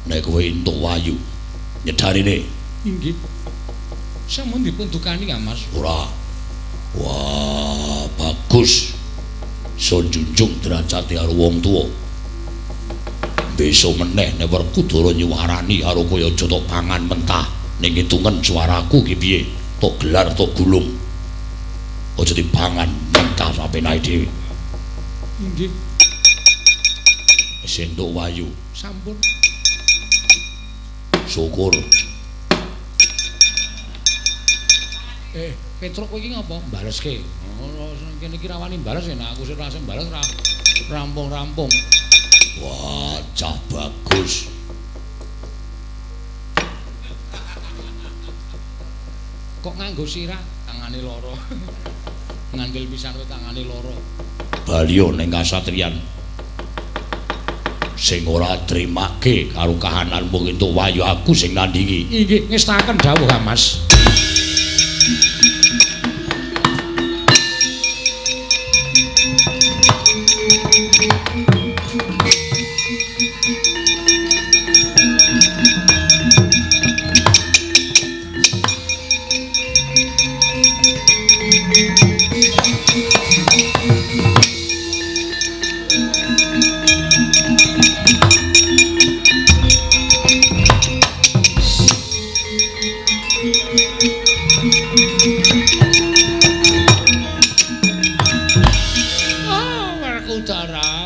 nek kowe entuk wahyu. Nyedarine. Inggih. Sampun dipun dukani Kang Mas. Ora. Wah, bagus. Sun junjung derajate karo wong tuwa. Besok meneh nek Werkudara nyuwarani karo kowe aja tok pangan mentah. Ning hitungen suaraku ki piye? Tok gelar tok gulung. Aja dipangan mentah sapenake dhewe. Inggih. Wis entuk wahyu. Sampun. Syukur. Petruk kowe iki ngapa? Baleske. Ora kene iki rawani bales nek aku sing ora sing bales ora rampung-rampung. Wah, cah bagus. Kok nganggo sirah? Tangane loro. Ngandel pisan kowe tangane loro. Baliyo ning kasatriyan. Sing ora trimake karo kahananmu entuk wahyu aku sing nandingi. Inggih, ngestaken dawuh Kang Mas.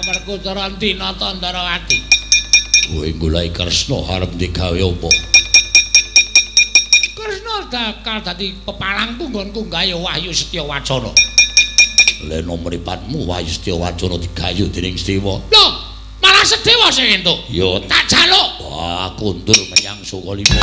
Werkudara Nata Ndarawati. Kowe goleki Kresna arep digawe apa? Kresna bakal dadi pepalangku nggonku gawe wahyu Setya Wacana. Leno mripatmu wahyu Setya Wacana digayu dening Sedewa. Lho, malah Sedewa sing entuk. Ya tak jaluk. Wah, kondur menyang Sukalima.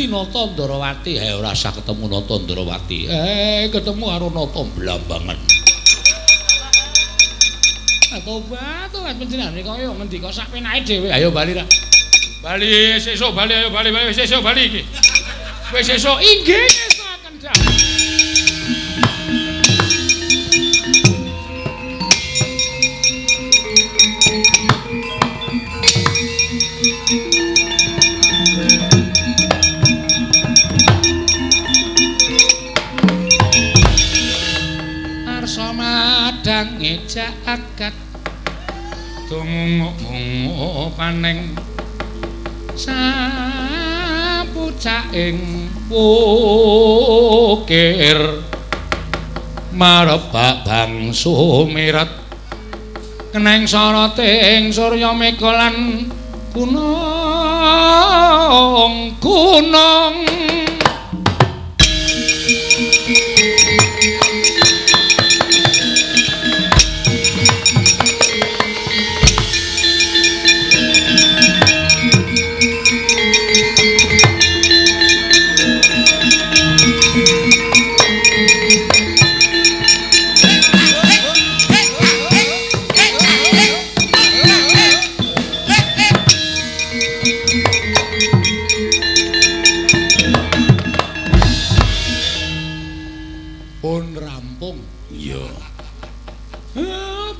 Nata Ndarawati, ora usah ketemu Nata Ndarawati. Ketemu karo Nata Blambangan. Tobat, tobat panjenengane kaya ngendika sak penake dhewe. Ayo bali ra. Bali sesuk bali, ayo bali bali sesuk bali iki. Wis sesuk inggih ngestokaken dawuh. Madange jagat tumung paneng sapucaking pukir marebak bangsu mirat keneng soroting surya mega lan gunung gunung.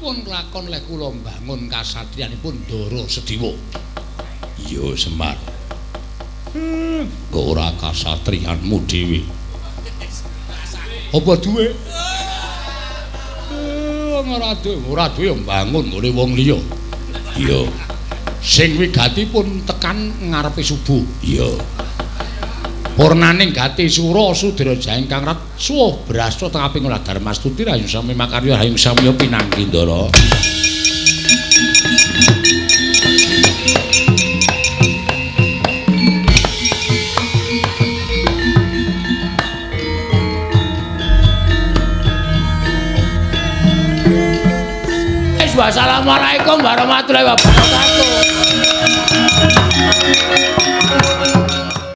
Pun lakon leh kula mbangun kasatriyanipun Ndara Sediwa. Iya Semar. Kok ora kasatriyanmu dhewe. Apa duwe? Ora duwe, ora duwe ya mbangun nggone wong liya. Iya. Sing wigatipun tekan ngarepe subuh. Iya. Purnaning gati sura sudra ingkang rat suwuh brasta tengaping olah darmastuti rahayu sami makarya rahayu samya pinanggi ndara. Wassalamualaikum warahmatullahi wabarakatuh.